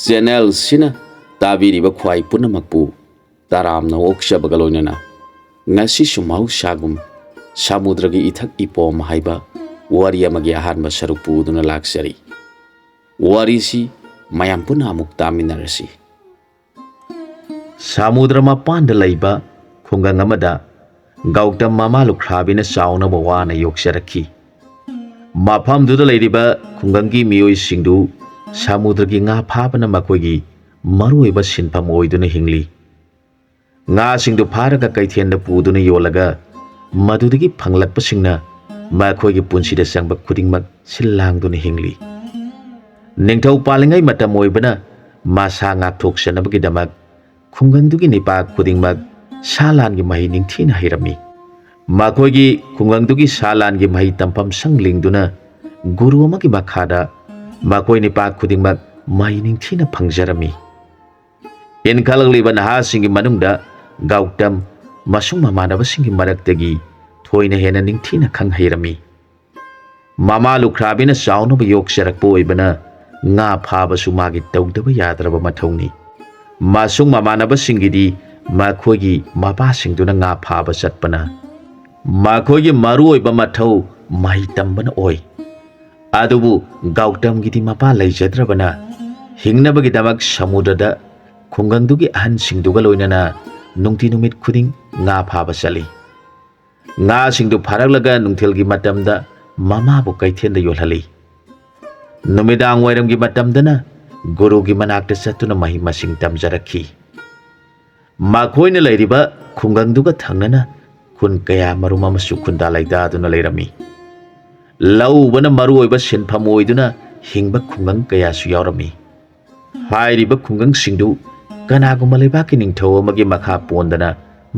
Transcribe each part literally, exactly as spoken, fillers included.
ꯆꯦꯅꯦꯜꯁꯤꯅ ꯇꯥꯕꯤꯔꯤꯕ ꯈ꯭ꯋꯥꯏ ꯄꯨꯝꯅꯃꯛꯄꯨ ꯇꯔꯥꯝꯅ ꯑꯣꯛꯆꯕꯒ ꯂꯣꯏꯅꯅ ꯉꯁꯤꯁꯨ ꯃꯍꯧꯁꯥꯒꯨꯝ ꯁꯃꯨꯗ꯭ꯔꯒꯤ ꯏꯊꯛ ꯏꯄꯣꯝ ꯍꯥꯏꯕ ꯋꯥꯔꯤ ꯑꯃꯒꯤ ꯑꯍꯥꯟꯕ ꯁꯔꯨꯛ ꯄꯨꯗꯨꯅ ꯂꯥꯛꯆꯔꯤ꯫ ꯋꯥꯔꯤꯁꯤ ꯃꯌꯥꯝ ꯄꯨꯟꯅ ꯑꯃꯨꯛ ꯇꯥꯃꯤꯟꯅꯔꯁꯤ꯫ ꯁꯃꯨꯗ꯭ꯔ ꯃꯄꯥꯟꯗ ꯂꯩꯕ ꯈꯨꯡꯒꯪ ꯑꯃꯗ ꯒꯧꯇꯝ ꯃꯃꯥ ꯂꯨꯈ꯭ꯔꯥꯕꯤꯅ ꯆꯥꯎꯅꯕ ꯋꯥꯅ ꯌꯣꯛꯆꯔꯛꯈꯤ꯫ ꯃꯐꯝꯗꯨꯗ ꯂꯩꯔꯤꯕ ꯈꯨꯡꯒꯪꯒꯤ ꯃꯤꯑꯣꯏꯁꯤꯡꯗꯨ ꯁꯃꯨꯗ꯭ꯔꯒꯤ ꯉꯥ ꯐꯥꯕꯅ ꯃꯈꯣꯏꯒꯤ ꯃꯔꯨꯑꯣꯏꯕ ꯁꯤꯟꯐꯝ ꯑꯣꯏꯗꯨꯅ ꯍꯤꯡꯂꯤ꯫ ꯉꯥꯁꯤꯡꯗꯨ ꯐꯥꯔꯒ ꯀꯩꯊꯦꯜꯗ ꯄꯨꯗꯨꯅ ꯌꯣꯜꯂꯒ ꯃꯗꯨꯗꯒꯤ ꯐꯪꯂꯛꯄꯁꯤꯡꯅ ꯃꯈꯣꯏꯒꯤ ꯄꯨꯟꯁꯤꯗ ꯆꯪꯕ ꯈꯨꯗꯤꯡꯃꯛ ꯁꯤꯜ ꯂꯥꯡꯗꯨꯅ ꯍꯤꯡꯂꯤ꯫ ꯅꯤꯡꯊꯧ ꯄꯥꯜꯂꯤꯉꯩ ꯃꯇꯝ ꯑꯣꯏꯕꯅ ꯃꯁꯥ ꯉꯥꯛꯊꯣꯛꯆꯅꯕꯒꯤꯗꯃꯛ ꯈꯨꯡꯒꯪꯗꯨꯒꯤ ꯅꯤꯄꯥ ꯈꯨꯗꯤꯡꯃꯛ ꯁꯥ ꯂꯥꯟꯒꯤ ꯃꯍꯩ ꯅꯤꯡꯊꯤꯅ ꯍꯩꯔꯝꯃꯤ꯫ ꯃꯈꯣꯏꯒꯤ ꯈꯨꯡꯒꯪꯗꯨꯒꯤ ꯁꯥ ꯂꯥꯟꯒꯤ ꯃꯍꯩ ꯇꯝꯐꯝ ꯁꯪ ꯂꯤꯡꯗꯨꯅ ꯒꯨꯔꯨ ꯑꯃꯒꯤ ꯃꯈꯥꯗ ꯃꯈꯣꯏ ꯅꯤꯄꯥ ꯈꯨꯗꯤꯡꯃꯛ ꯃꯍꯩ ꯅꯤꯡꯊꯤꯅ ꯐꯪꯖꯔꯝꯃꯤ꯫ ꯏꯟꯈꯠꯂꯛꯂꯤꯕ ꯅꯍꯥꯁꯤꯡꯒꯤ ꯃꯅꯨꯡꯗ ꯒꯧꯇꯝ ꯃꯁꯨꯡ ꯃꯃꯥꯟꯅꯕꯁꯤꯡꯒꯤ ꯃꯔꯛꯇꯒꯤ ꯊꯣꯏꯅ ꯍꯦꯟꯅ ꯅꯤꯡꯊꯤꯅ ꯈꯪ ꯍꯩꯔꯝꯃꯤ꯫ ꯃꯃꯥ ꯂꯨꯈ꯭ꯔꯥꯕꯤꯅ ꯆꯥꯎꯅꯕ ꯌꯣꯛꯆꯔꯛꯄ ꯑꯣꯏꯕꯅ ꯉꯥ ꯐꯥꯕꯁꯨ ꯃꯥꯒꯤ ꯇꯧꯗꯕ ꯌꯥꯗ꯭ꯔꯕ ꯃꯊꯧꯅꯤ꯫ ꯃꯁꯨꯡ ꯃꯃꯥꯟꯅꯕꯁꯤꯡꯒꯤꯗꯤ ꯃꯈꯣꯏꯒꯤ ꯃꯄꯥꯁꯤꯡꯗꯨꯅ ꯉꯥ ꯐꯥꯕ ꯆꯠꯄꯅ ꯃꯈꯣꯏꯒꯤ ꯃꯔꯨꯑꯣꯏꯕ ꯃꯊꯧ ꯃꯍꯩ ꯇꯝꯕꯅ ꯑꯣꯏ꯫ ꯑꯗꯨꯕꯨ ꯒꯧꯇꯝꯒꯤꯗꯤ ꯃꯄꯥ ꯂꯩꯖꯗ꯭ꯔꯕꯅ ꯍꯤꯡꯅꯕꯒꯤꯗꯃꯛ ꯁꯃꯨꯗ꯭ꯔꯗ ꯈꯨꯡꯒꯪꯗꯨꯒꯤ ꯑꯍꯟꯁꯤꯡꯗꯨꯒ ꯂꯣꯏꯅꯅ ꯅꯨꯡꯇꯤ ꯅꯨꯃꯤꯠ ꯈꯨꯗꯤꯡ ꯉꯥ ꯐꯥꯕ ꯆꯠꯂꯤ꯫ ꯉꯥꯁꯤꯡꯗꯨ ꯐꯥꯔꯛꯂꯒ ꯅꯨꯡꯊꯤꯜꯒꯤ ꯃꯇꯝꯗ ꯃꯃꯥꯕꯨ ꯀꯩꯊꯦꯜꯗ ꯌꯣꯜꯍꯜꯂꯤ꯫ ꯅꯨꯃꯤꯗꯥꯡ ꯋꯥꯏꯔꯝꯒꯤ ꯃꯇꯝꯗꯅ ꯒꯨꯔꯨꯒꯤ ꯃꯅꯥꯛꯇ ꯆꯠꯇꯨꯅ ꯃꯍꯩ ꯃꯁꯤꯡ ꯇꯝꯖꯔꯛꯈꯤ꯫ ꯃꯈꯣꯏꯅ ꯂꯩꯔꯤꯕ ꯈꯨꯡꯒꯪꯗꯨꯒ ꯊꯪꯅꯅ ꯈꯨꯟ ꯀꯌꯥ ꯃꯔꯨꯝ ꯑꯃꯁꯨ ꯈꯨꯟꯗꯥ ꯂꯩꯇꯥꯗꯨꯅ ꯂꯩꯔꯝꯃꯤ꯫ ꯂꯧ ꯎꯕꯅ ꯃꯔꯨꯑꯣꯏꯕ ꯁꯤꯟꯐꯝ ꯑꯣꯏꯗꯨꯅ ꯍꯤꯡꯕ ꯈꯨꯡꯒꯪ ꯀꯌꯥꯁꯨ ꯌꯥꯎꯔꯝꯃꯤ꯫ ꯍꯥꯏꯔꯤꯕ ꯈꯨꯡꯒꯪꯁꯤꯡꯗꯨ ꯀꯅꯥꯒꯨꯝꯕ ꯂꯩꯕꯥꯛꯀꯤ ꯅꯤꯡꯊꯧ ꯑꯃꯒꯤ ꯃꯈꯥ ꯄꯣꯟꯗꯅ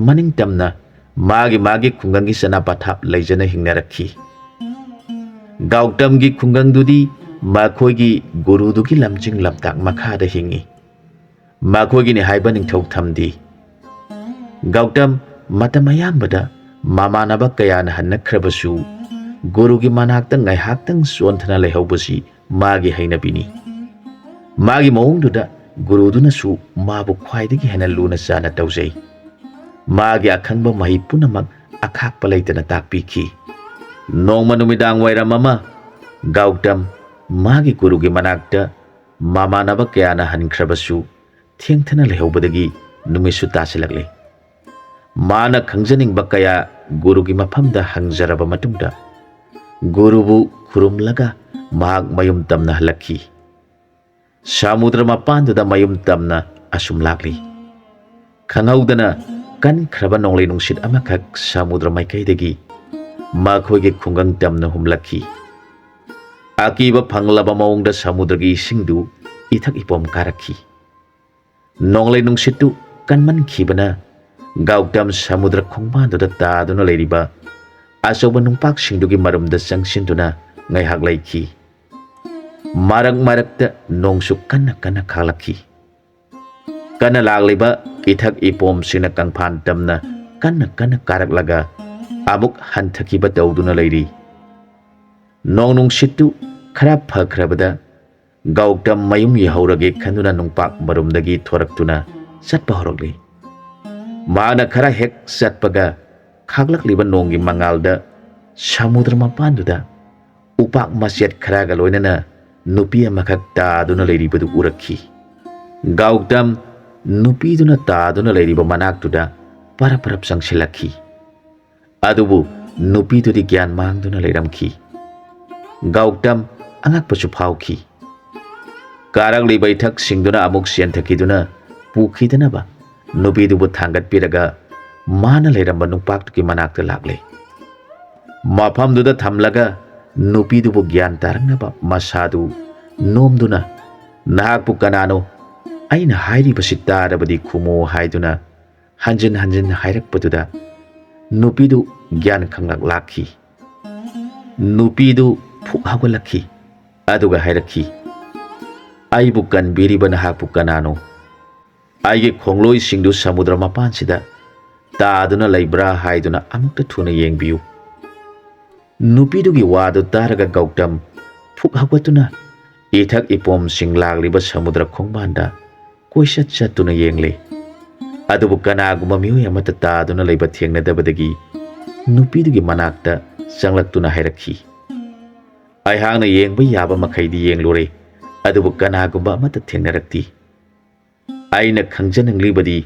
ꯃꯅꯤꯡ ꯇꯝꯅ ꯃꯥꯒꯤ ꯃꯥꯒꯤ ꯈꯨꯡꯒꯪꯒꯤ ꯆꯠꯅ ꯄꯊꯥꯞ ꯂꯩꯖꯅ ꯍꯤꯡꯅꯔꯛꯈꯤ꯫ ꯒꯧꯇꯝꯒꯤ ꯈꯨꯡꯒꯪꯗꯨꯗꯤ ꯃꯈꯣꯏꯒꯤ ꯒꯨꯔꯨꯗꯨꯒꯤ ꯂꯝꯖꯤꯡ ꯂꯝꯇꯥꯛ ꯃꯈꯥꯗ ꯍꯤꯡꯏ꯫ ꯃꯈꯣꯏꯒꯤꯅꯤ ꯍꯥꯏꯕ ꯅꯤꯡꯊꯧ ꯊꯝꯗꯦ꯫ ꯒꯧꯇꯝ ꯃꯇꯝ ꯑꯌꯥꯝꯕꯗ ꯃꯃꯥꯟꯅꯕ ꯀꯌꯥꯅ ꯍꯟꯅꯈ꯭ꯔꯕꯁꯨ ꯒꯨꯔꯨꯒꯤ ꯃꯅꯥꯛꯇ ꯉꯥꯏꯍꯥꯛꯇꯪ ꯆꯣꯟꯊꯅ ꯂꯩꯍꯧꯕꯁꯤ ꯃꯥꯒꯤ ꯍꯩꯅꯕꯤꯅꯤ꯫ ꯃꯥꯒꯤ ꯃꯑꯣꯡꯗꯨꯗ ꯒꯨꯔꯨꯗꯨꯅꯁꯨ ꯃꯥꯕꯨ ꯈ꯭ꯋꯥꯏꯗꯒꯤ ꯍꯦꯟꯅ ꯂꯨꯅ ꯆꯥꯟꯅ ꯇꯧꯖꯩ꯫ ꯃꯥꯒꯤ ꯑꯈꯪꯕ ꯃꯍꯩ ꯄꯨꯝꯅꯃꯛ ꯑꯈꯥꯛꯄ ꯂꯩꯇꯅ ꯇꯥꯛꯄꯤꯈꯤ꯫ ꯅꯣꯡꯃ ꯅꯨꯃꯤꯗꯥꯡ ꯋꯥꯏꯔꯝ ꯑꯃ ꯒꯧꯇꯝ ꯃꯥꯒꯤ ꯒꯨꯔꯨꯒꯤ ꯃꯅꯥꯛꯇ ꯃꯃꯥꯟꯅꯕ ꯀꯌꯥꯅ ꯍꯟꯈ꯭ꯔꯕꯁꯨ ꯊꯦꯡꯊꯅ ꯂꯩꯍꯧꯕꯗꯒꯤ ꯅꯨꯃꯤꯠꯁꯨ ꯇꯥꯁꯤꯜꯂꯛꯂꯦ꯫ ꯃꯥꯅ ꯈꯪꯖꯅꯤꯡꯕ ꯀꯌꯥ ꯒꯨꯔꯨꯒꯤ ꯃꯐꯝꯗ ꯍꯪꯖꯔꯕ ꯃꯇꯨꯡꯗ ꯒꯨꯔꯨꯕꯨ ꯈꯨꯔꯨꯝꯂꯒ ꯃꯍꯥꯛ ꯃꯌꯨꯝ ꯇꯝꯅ ꯍꯜꯂꯛꯈꯤ꯫ ꯁꯃꯨꯗ꯭ꯔ ꯃꯄꯥꯟꯗꯨꯗ ꯃꯌꯨꯝ ꯇꯝꯅ ꯑꯁꯨꯝ ꯂꯥꯛꯂꯤ꯫ ꯈꯪꯍꯧꯗꯅ ꯀꯟꯈ꯭ꯔꯕ ꯅꯣꯡꯂꯩ ꯅꯨꯡꯁꯤꯠ ꯑꯃꯈꯛ ꯁꯃꯨꯗ꯭ꯔ ꯃꯥꯏꯀꯩꯗꯒꯤ ꯃꯈꯣꯏꯒꯤ ꯈꯨꯡꯒꯪ ꯇꯝꯅ ꯍꯨꯝꯂꯛꯈꯤ꯫ ꯑꯀꯤꯕ ꯐꯪꯂꯕ ꯃꯑꯣꯡꯗ ꯁꯃꯨꯗ꯭ꯔꯒꯤ ꯏꯁꯤꯡꯗꯨ ꯏꯊꯛ ꯏꯄꯣꯝ ꯀꯥꯔꯛꯈꯤ꯫ ꯅꯣꯡꯂꯩ ꯅꯨꯡꯁꯤꯠꯇꯨ ꯀꯟꯃꯟꯈꯤꯕꯅ ꯒꯧꯇꯝ ꯁꯃꯨꯗ꯭ꯔ ꯈꯣꯡꯕꯥꯟꯗꯨꯗ ꯇꯥꯗꯨꯅ ꯂꯩꯔꯤꯕ ꯑꯆꯧꯕ ꯅꯨꯡꯄꯥꯛꯁꯤꯡꯗꯨꯒꯤ ꯃꯔꯨꯝꯗ ꯆꯪꯁꯤꯟꯗꯨꯅ ꯉꯥꯏꯍꯥꯛ ꯂꯩꯈꯤ꯫ ꯃꯔꯛ ꯃꯔꯛꯇ ꯅꯣꯡꯁꯨ ꯀꯟꯅ ꯀꯟꯅ ꯈꯥꯛꯂꯛꯈꯤ꯫ ꯀꯟꯅ ꯂꯥꯛꯂꯤꯕ ꯏꯊꯛ ꯏꯄꯣꯝꯁꯤꯡꯅ ꯀꯪꯐꯥꯟ ꯇꯝꯅ ꯀꯟꯅ ꯀꯟꯅ ꯀꯥꯔꯛꯂꯒ ꯑꯃꯨꯛ ꯍꯟꯊꯈꯤꯕ ꯇꯧꯗꯨꯅ ꯂꯩꯔꯤ꯫ ꯅꯣꯡ ꯅꯨꯡꯁꯤꯠꯇꯨ ꯈꯔ ꯐꯈ꯭ꯔꯕꯗ ꯒꯧꯇꯝ ꯃꯌꯨꯝ ꯌꯧꯍꯧꯔꯒꯦ ꯈꯟꯗꯨꯅ ꯅꯨꯡꯄꯥꯛ ꯃꯔꯨꯝꯗꯒꯤ ꯊꯣꯔꯛꯇꯨꯅ ꯆꯠꯄ ꯍꯧꯔꯛꯂꯤ꯫ ꯃꯥꯅ ꯈꯔ ꯍꯦꯛ ꯆꯠꯄꯒ ꯈꯥꯛꯂꯛꯂꯤꯕ ꯅꯣꯡꯒꯤ ꯃꯉꯥꯜꯗ ꯁꯃꯨꯗ꯭ꯔ ꯃꯄꯥꯟꯗꯨꯗ ꯎꯄꯥꯛ ꯃꯆꯦꯠ ꯈꯔꯒ ꯂꯣꯏꯅꯅ ꯅꯨꯄꯤ ꯑꯃꯈꯛ ꯇꯥꯗꯨꯅ ꯂꯩꯔꯤꯕꯗꯨ ꯎꯔꯛꯈꯤ꯫ ꯒꯧꯇꯝ ꯅꯨꯄꯤꯗꯨꯅ ꯇꯥꯗꯨꯅ ꯂꯩꯔꯤꯕ ꯃꯅꯥꯛꯇꯨꯗ ꯄꯔꯞ ꯄꯔꯞ ꯆꯪꯁꯤꯜꯂꯛꯈꯤ꯫ ꯑꯗꯨꯕꯨ ꯅꯨꯄꯤꯗꯨꯗꯤ ꯒ꯭ꯌꯥꯟ ꯃꯥꯡꯗꯨꯅ ꯂꯩꯔꯝꯈꯤ꯫ ꯒꯧꯇꯝ ꯑꯉꯛꯄꯁꯨ ꯐꯥꯎꯈꯤ꯫ ꯀꯥꯔꯛꯂꯤꯕ ꯏꯊꯛꯁꯤꯡꯗꯨꯅ ꯑꯃꯨꯛ ꯆꯦꯟꯊꯈꯤꯗꯨꯅ ꯄꯨꯈꯤꯗꯅꯕ ꯅꯨꯄꯤꯗꯨꯕꯨ ꯊꯥꯡꯒꯠꯄꯤꯔꯒ ꯃꯥꯅ ꯂꯩꯔꯝꯕ ꯅꯨꯡꯄꯥꯛꯇꯨꯒꯤ ꯃꯅꯥꯛꯇ ꯂꯥꯛꯂꯦ꯫ ꯃꯐꯝꯗꯨꯗ ꯊꯝꯂꯒ ꯅꯨꯄꯤꯗꯨꯕꯨ ꯒ꯭ꯌꯥꯟ ꯇꯥꯔꯛꯅꯕ ꯃꯁꯥꯗꯨ ꯅꯣꯝꯗꯨꯅ, "ꯅꯍꯥꯛꯄꯨ ꯀꯅꯥꯅꯣ? ꯑꯩꯅ ꯍꯥꯏꯔꯤꯕꯁꯤ ꯇꯥꯔꯕꯗꯤ ꯈꯨꯝꯃꯨ" ꯍꯥꯏꯗꯨꯅ ꯍꯟꯖꯤꯟ ꯍꯟꯖꯤꯟ ꯍꯥꯏꯔꯛꯄꯗꯨꯗ ꯅꯨꯄꯤꯗꯨ ꯒ꯭ꯌꯥꯟ ꯈꯪꯂꯛ ꯂꯥꯛꯈꯤ꯫ ꯅꯨꯄꯤꯗꯨ ꯐꯨꯛ ꯍꯧꯒꯠꯂꯛꯈꯤ꯫ ꯑꯗꯨꯒ ꯍꯥꯏꯔꯛꯈꯤ, "ꯑꯩꯕꯨ ꯀꯟꯕꯤꯔꯤꯕ ꯅꯍꯥꯛꯄꯨ ꯀꯅꯥꯅꯣ? ꯑꯩꯒꯤ ꯈꯣꯡꯂꯣꯏꯁꯤꯡꯗꯨ ꯁꯃꯨꯗ꯭ꯔ ꯃꯄꯥꯟꯁꯤꯗ ꯇꯥꯗꯨꯅ ꯂꯩꯕ꯭ꯔꯥ ꯍꯥꯏꯗꯨꯅ ꯑꯃꯨꯛꯇ ꯊꯨꯅ ꯌꯦꯡꯕꯤꯌꯨ꯫" ꯅꯨꯄꯤꯗꯨꯒꯤ ꯋꯥꯗꯨ ꯇꯥꯔꯒ ꯒꯧꯇꯝ ꯐꯨꯛ ꯍꯧꯒꯠꯇꯨꯅ ꯏꯊꯛ ꯏꯄꯣꯝꯁꯤꯡ ꯂꯥꯛꯂꯤꯕ ꯁꯃꯨꯗ꯭ꯔ ꯈꯣꯡꯕꯥꯟꯗ ꯀꯣꯏꯆꯠ ꯆꯠꯇꯨꯅ ꯌꯦꯡꯂꯦ꯫ ꯑꯗꯨꯕꯨ ꯀꯅꯥꯒꯨꯝꯕ ꯃꯤꯑꯣꯏ ꯑꯃꯠꯇ ꯇꯥꯗꯨꯅ ꯂꯩꯕ ꯊꯦꯡꯅꯗꯕꯗꯒꯤ ꯅꯨꯄꯤꯗꯨꯒꯤ ꯃꯅꯥꯛꯇ ꯆꯪꯂꯛꯇꯨꯅ ꯍꯥꯏꯔꯛꯈꯤ, "ꯑꯩꯍꯥꯛꯅ ꯌꯦꯡꯕ ꯌꯥꯕ ꯃꯈꯩꯗꯤ ꯌꯦꯡꯂꯨꯔꯦ, ꯑꯗꯨꯕꯨ ꯀꯅꯥꯒꯨꯝꯕ ꯑꯃꯠꯇ ꯊꯦꯡꯅꯔꯛꯇꯦ꯫ ꯑꯩꯅ ꯈꯪꯖꯅꯤꯡꯂꯤꯕꯗꯤ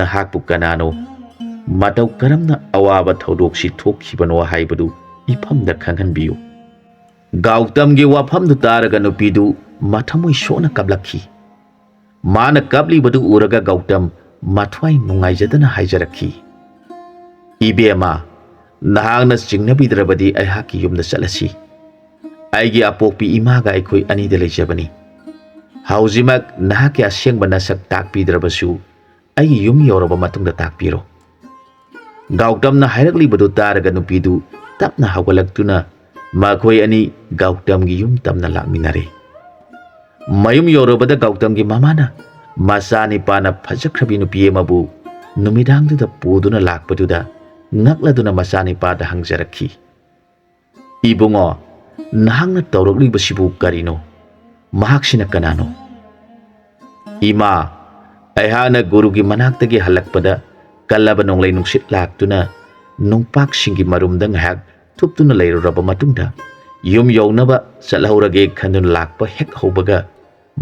ꯅꯍꯥꯛꯄꯨ ꯀꯅꯥꯅꯣ, ꯃꯇꯧ ꯀꯔꯝꯅ ꯑꯋꯥꯕ ꯊꯧꯗꯣꯛꯁꯤ ꯊꯣꯛꯈꯤꯕꯅꯣ ꯍꯥꯏꯕꯗꯨ ꯏꯐꯝꯗ ꯈꯪꯍꯟꯕꯤꯌꯨ꯫" ꯒꯥꯎꯇꯝꯒꯤ ꯋꯥꯐꯝꯗꯨ ꯇꯥꯔꯒ ꯅꯨꯄꯤꯗꯨ ꯃꯊꯃꯣꯏ ꯁꯣꯛꯅ ꯀꯞꯂꯛꯈꯤ꯫ ꯃꯥꯅ ꯀꯞꯂꯤꯕꯗꯨ ꯎꯔꯒ ꯒꯥꯎꯇꯝ ꯃꯊ꯭ꯋꯥꯏ ꯅꯨꯡꯉꯥꯏꯖꯗꯅ ꯍꯥꯏꯖꯔꯛꯈꯤ, "ꯏꯕꯦꯝꯃ, ꯅꯍꯥꯛꯅ ꯆꯤꯡꯅꯕꯤꯗ꯭ꯔꯕꯗꯤ ꯑꯩꯍꯥꯛꯀꯤ ꯌꯨꯝꯗ ꯆꯠꯂꯁꯤ꯫ ꯑꯩꯒꯤ ꯑꯄꯣꯛꯄꯤ ꯏꯃꯥꯒ ꯑꯩꯈꯣꯏ ꯑꯅꯤꯗ ꯂꯩꯖꯕꯅꯤ꯫ ꯍꯧꯖꯤꯛꯃꯛ ꯅꯍꯥꯛꯀꯤ ꯑꯁꯦꯡꯕ ꯅꯁꯛ ꯇꯥꯛꯄꯤꯗ꯭ꯔꯕꯁꯨ ꯑꯩꯒꯤ ꯌꯨꯝ ꯌꯧꯔꯕ ꯃꯇꯨꯡꯗ ꯇꯥꯛꯄꯤꯔꯣ꯫" ꯒꯥꯎꯇꯝꯅ ꯍꯥꯏꯔꯛꯂꯤꯕꯗꯨ ꯇꯥꯔꯒ ꯅꯨꯄꯤꯗꯨ ꯇꯞꯅ ꯍꯧꯒꯠꯂꯛꯇꯨꯅ ꯃꯈꯣꯏ ꯑꯅꯤ ꯒꯥꯎꯇꯝꯒꯤ ꯌꯨꯝ ꯇꯝꯅ ꯂꯥꯛꯃꯤꯟꯅꯔꯦ꯫ ꯃꯌꯨꯝ ꯌꯧꯔꯕꯗ ꯒꯥꯎꯇꯝꯒꯤ ꯃꯃꯥꯅ ꯃꯆꯥꯅꯤꯄꯥꯅ ꯐꯖꯈ꯭ꯔꯕꯤ ꯅꯨꯄꯤ ꯑꯃꯕꯨ ꯅꯨꯃꯤꯗꯥꯡꯗꯨꯗ ꯄꯨꯗꯨꯅ ꯂꯥꯛꯄꯗꯨꯗ ꯉꯛꯂꯗꯨꯅ ꯃꯆꯥꯅꯤꯄꯥꯗ ꯍꯪꯖꯔꯛꯈꯤ, "ꯏꯕꯨꯡꯉꯣ, ꯅꯍꯥꯛꯅ ꯇꯧꯔꯛꯂꯤꯕꯁꯤꯕꯨ ꯀꯔꯤꯅꯣ? ꯃꯍꯥꯛꯁꯤꯅ ꯀꯅꯥꯅꯣ?" "ꯏꯃꯥ, ꯑꯩꯍꯥꯛꯅ ꯒꯨꯔꯨꯒꯤ ꯃꯅꯥꯛꯇꯒꯤ ꯍꯜꯂꯛꯄꯗ ꯀꯜꯂꯕ ꯅꯣꯡꯂꯩ ꯅꯨꯡꯁꯤꯠ ꯂꯥꯛꯇꯨꯅ ꯅꯨꯡꯄꯥꯛꯁꯤꯡꯒꯤ ꯃꯔꯨꯝꯗ ꯉꯥꯏꯍꯥꯛ ꯊꯨꯞꯇꯨꯅ ꯂꯩꯔꯨꯔꯕ ꯃꯇꯨꯡꯗ ꯌꯨꯝ ꯌꯧꯅꯕ ꯆꯠꯍꯧꯔꯒꯦ ꯈꯟꯗꯨꯅ ꯂꯥꯛꯄ ꯍꯦꯛ ꯍꯧꯕꯒ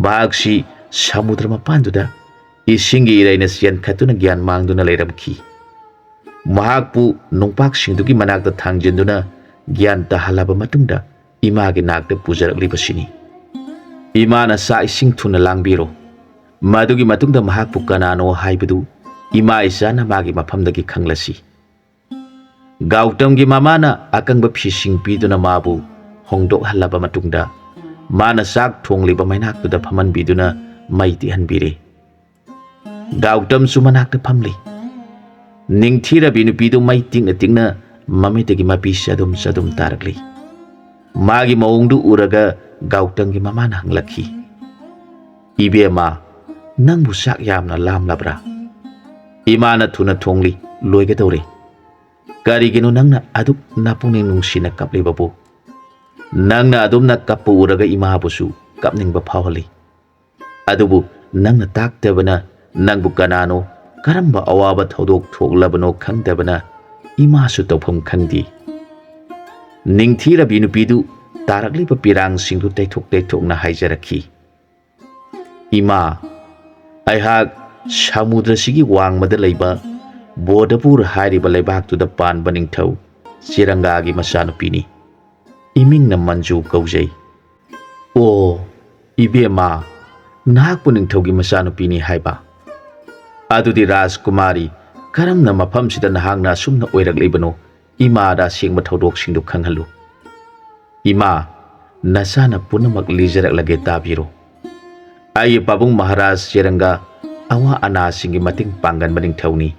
ꯃꯍꯥꯛꯁꯤ ꯁꯃꯨꯗ꯭ꯔ ꯃꯄꯥꯟꯗꯨꯗ ꯏꯁꯤꯡꯒꯤ ꯏꯔꯩꯅ ꯆꯦꯟꯈꯠꯇꯨꯅ ꯒ꯭ꯌꯥꯟ ꯃꯥꯡꯗꯨꯅ ꯂꯩꯔꯝꯈꯤ꯫ ꯃꯍꯥꯛꯄꯨ ꯅꯨꯡꯄꯥꯛꯁꯤꯡꯗꯨꯒꯤ ꯃꯅꯥꯛꯇ ꯊꯥꯡꯖꯤꯟꯗꯨꯅ ꯒ꯭ꯌꯥꯟ ꯇꯥꯍꯜꯂꯕ ꯃꯇꯨꯡꯗ ꯏꯃꯥꯒꯤ ꯅꯥꯛꯇ ꯄꯨꯖꯔꯛꯂꯤꯕꯁꯤꯅꯤ꯫ ꯏꯃꯥꯅ ꯆꯥꯛ ꯏꯁꯤꯡ ꯊꯨꯅ ꯂꯥꯡꯕꯤꯔꯣ꯫ ꯃꯗꯨꯒꯤ ꯃꯇꯨꯡꯗ ꯃꯍꯥꯛꯄꯨ ꯀꯅꯥꯅꯣ ꯍꯥꯏꯕꯗꯨ ꯏꯃꯥ ꯏꯆꯥꯅ ꯃꯥꯒꯤ ꯃꯐꯝꯗꯒꯤ ꯈꯪꯂꯁꯤ꯫" ꯒꯥꯎꯇꯝꯒꯤ ꯃꯃꯥꯅ ꯑꯀꯪꯕ ꯐꯤꯁꯤꯡ ꯄꯤꯗꯨꯅ ꯃꯥꯕꯨ ꯍꯣꯡꯗꯣꯛꯍꯜꯂꯕ ꯃꯇꯨꯡꯗ ꯃꯥꯅ ꯆꯥꯛ ꯊꯣꯡꯂꯤꯕ ꯃꯩꯅꯥꯛꯇꯨꯗ ꯐꯝꯍꯟꯕꯤꯗꯨꯅ ꯃꯩ ꯇꯤꯛꯍꯟꯕꯤꯔꯦ꯫ ꯒꯥꯎꯇꯝꯁꯨ ꯃꯅꯥꯛꯇ ꯐꯝꯂꯤ꯫ ꯅꯤꯡꯊꯤꯔꯕꯤ ꯅꯨꯄꯤꯗꯨ ꯃꯩ ꯇꯤꯛꯅ ꯇꯤꯛꯅ ꯃꯃꯤꯠꯇꯒꯤ ꯃꯄꯤ ꯆꯗꯨꯝ ꯆꯗꯨꯝ ꯇꯥꯔꯛꯂꯤ꯫ ꯃꯥꯒꯤ ꯃꯑꯣꯡꯗꯨ ꯎꯔꯒ ꯒꯥꯎꯇꯝꯒꯤ ꯃꯃꯥꯅ ꯍꯪꯂꯛꯈꯤ, "ꯏꯕꯦꯝꯃ, ꯅꯪꯕꯨ ꯆꯥꯛ ꯌꯥꯝꯅ ꯂꯥꯝꯂꯕ꯭ꯔꯥ?" "ꯏꯃꯥꯅ ꯊꯨꯅ ꯊꯣꯡꯂꯤ, ꯂꯣꯏꯒꯗꯧꯔꯦ꯫" "ꯀꯔꯤꯒꯤꯅꯣ ꯅꯪꯅ ꯑꯗꯨꯛ ꯅꯄꯨꯛꯅꯤꯡ ꯅꯨꯡꯁꯤꯅ ꯀꯞꯂꯤꯕꯕꯨ?" "ꯅꯪꯅ ꯑꯗꯨꯝꯅ ꯀꯞꯄ ꯎꯔꯒ ꯏꯃꯥꯕꯨꯁꯨ ꯀꯞꯅꯤꯡꯕ ꯐꯥꯎꯍꯜꯂꯤ꯫ ꯑꯗꯨꯕꯨ ꯅꯪꯅ ꯇꯥꯛꯇꯕꯅ ꯅꯪꯕꯨ ꯀꯅꯥꯅꯣ, ꯀꯔꯝꯕ ꯑꯋꯥꯕ ꯊꯧꯗꯣꯛ ꯊꯣꯛꯂꯕꯅꯣ ꯈꯪꯗꯕꯅ ꯏꯃꯥꯁꯨ ꯇꯧꯐꯝ ꯈꯪꯗꯦ꯫ ꯅꯤꯡꯊꯤꯔꯕꯤ ꯅꯨꯄꯤꯗꯨ ꯇꯥꯔꯛꯂꯤꯕ ꯄꯤꯔꯥꯡꯁꯤꯡꯗꯨ ꯇꯩꯊꯣꯛ ꯇꯩꯊꯣꯛꯅ ꯍꯥꯏꯖꯔꯛꯈꯤ꯫ "ꯏꯃꯥ, ꯑꯩꯍꯥꯛ ꯁꯃꯨꯗ꯭ꯔꯁꯤꯒꯤ ꯋꯥꯡꯃꯗ ꯂꯩꯕ ꯕꯣꯗꯄꯨꯔ ꯍꯥꯏꯔꯤꯕ ꯂꯩꯕꯥꯛꯇꯨꯗ ꯄꯥꯟꯕ ꯅꯤꯡꯊꯧ ꯆꯤꯔꯪꯒꯥꯒꯤ ꯃꯆꯥꯅꯨꯄꯤꯅꯤ꯫ ꯏꯃꯤꯡꯅ ꯃꯟꯖꯨ ꯀꯧꯖꯩ꯫" "ꯑꯣ, ꯏꯕꯦꯝꯃ, ꯅꯍꯥꯛꯄꯨ ꯅꯤꯡꯊꯧꯒꯤ ꯃꯆꯥꯅꯨꯄꯤꯅꯤ ꯍꯥꯏꯕ? ꯑꯗꯨꯗꯤ ꯔꯥꯖꯀꯨꯃꯥꯔꯤ, ꯀꯔꯝꯅ ꯃꯐꯝꯁꯤꯗ ꯅꯍꯥꯛꯅ ꯑꯁꯨꯝꯅ ꯑꯣꯏꯔꯛꯂꯤꯕꯅꯣ? ꯏꯃꯥꯗ ꯑꯁꯦꯡꯕ ꯊꯧꯗꯣꯛꯁꯤꯡꯗꯨ ꯈꯪꯍꯜꯂꯨ꯫" "ꯏꯃꯥ, ꯅꯆꯥꯅ ꯄꯨꯝꯅꯃꯛ ꯂꯤꯖꯔꯛꯂꯒꯦ, ꯇꯥꯕꯤꯔꯣ꯫ ꯑꯩꯒꯤ ꯄꯥꯕꯨꯡ ꯃꯍꯥꯔꯥꯖ ꯆꯦꯔꯪꯒ ꯑꯋꯥ ꯑꯅꯥꯁꯤꯡꯒꯤ ꯃꯇꯦꯡ ꯄꯥꯡꯒꯟꯕ ꯅꯤꯡꯊꯧꯅꯤ꯫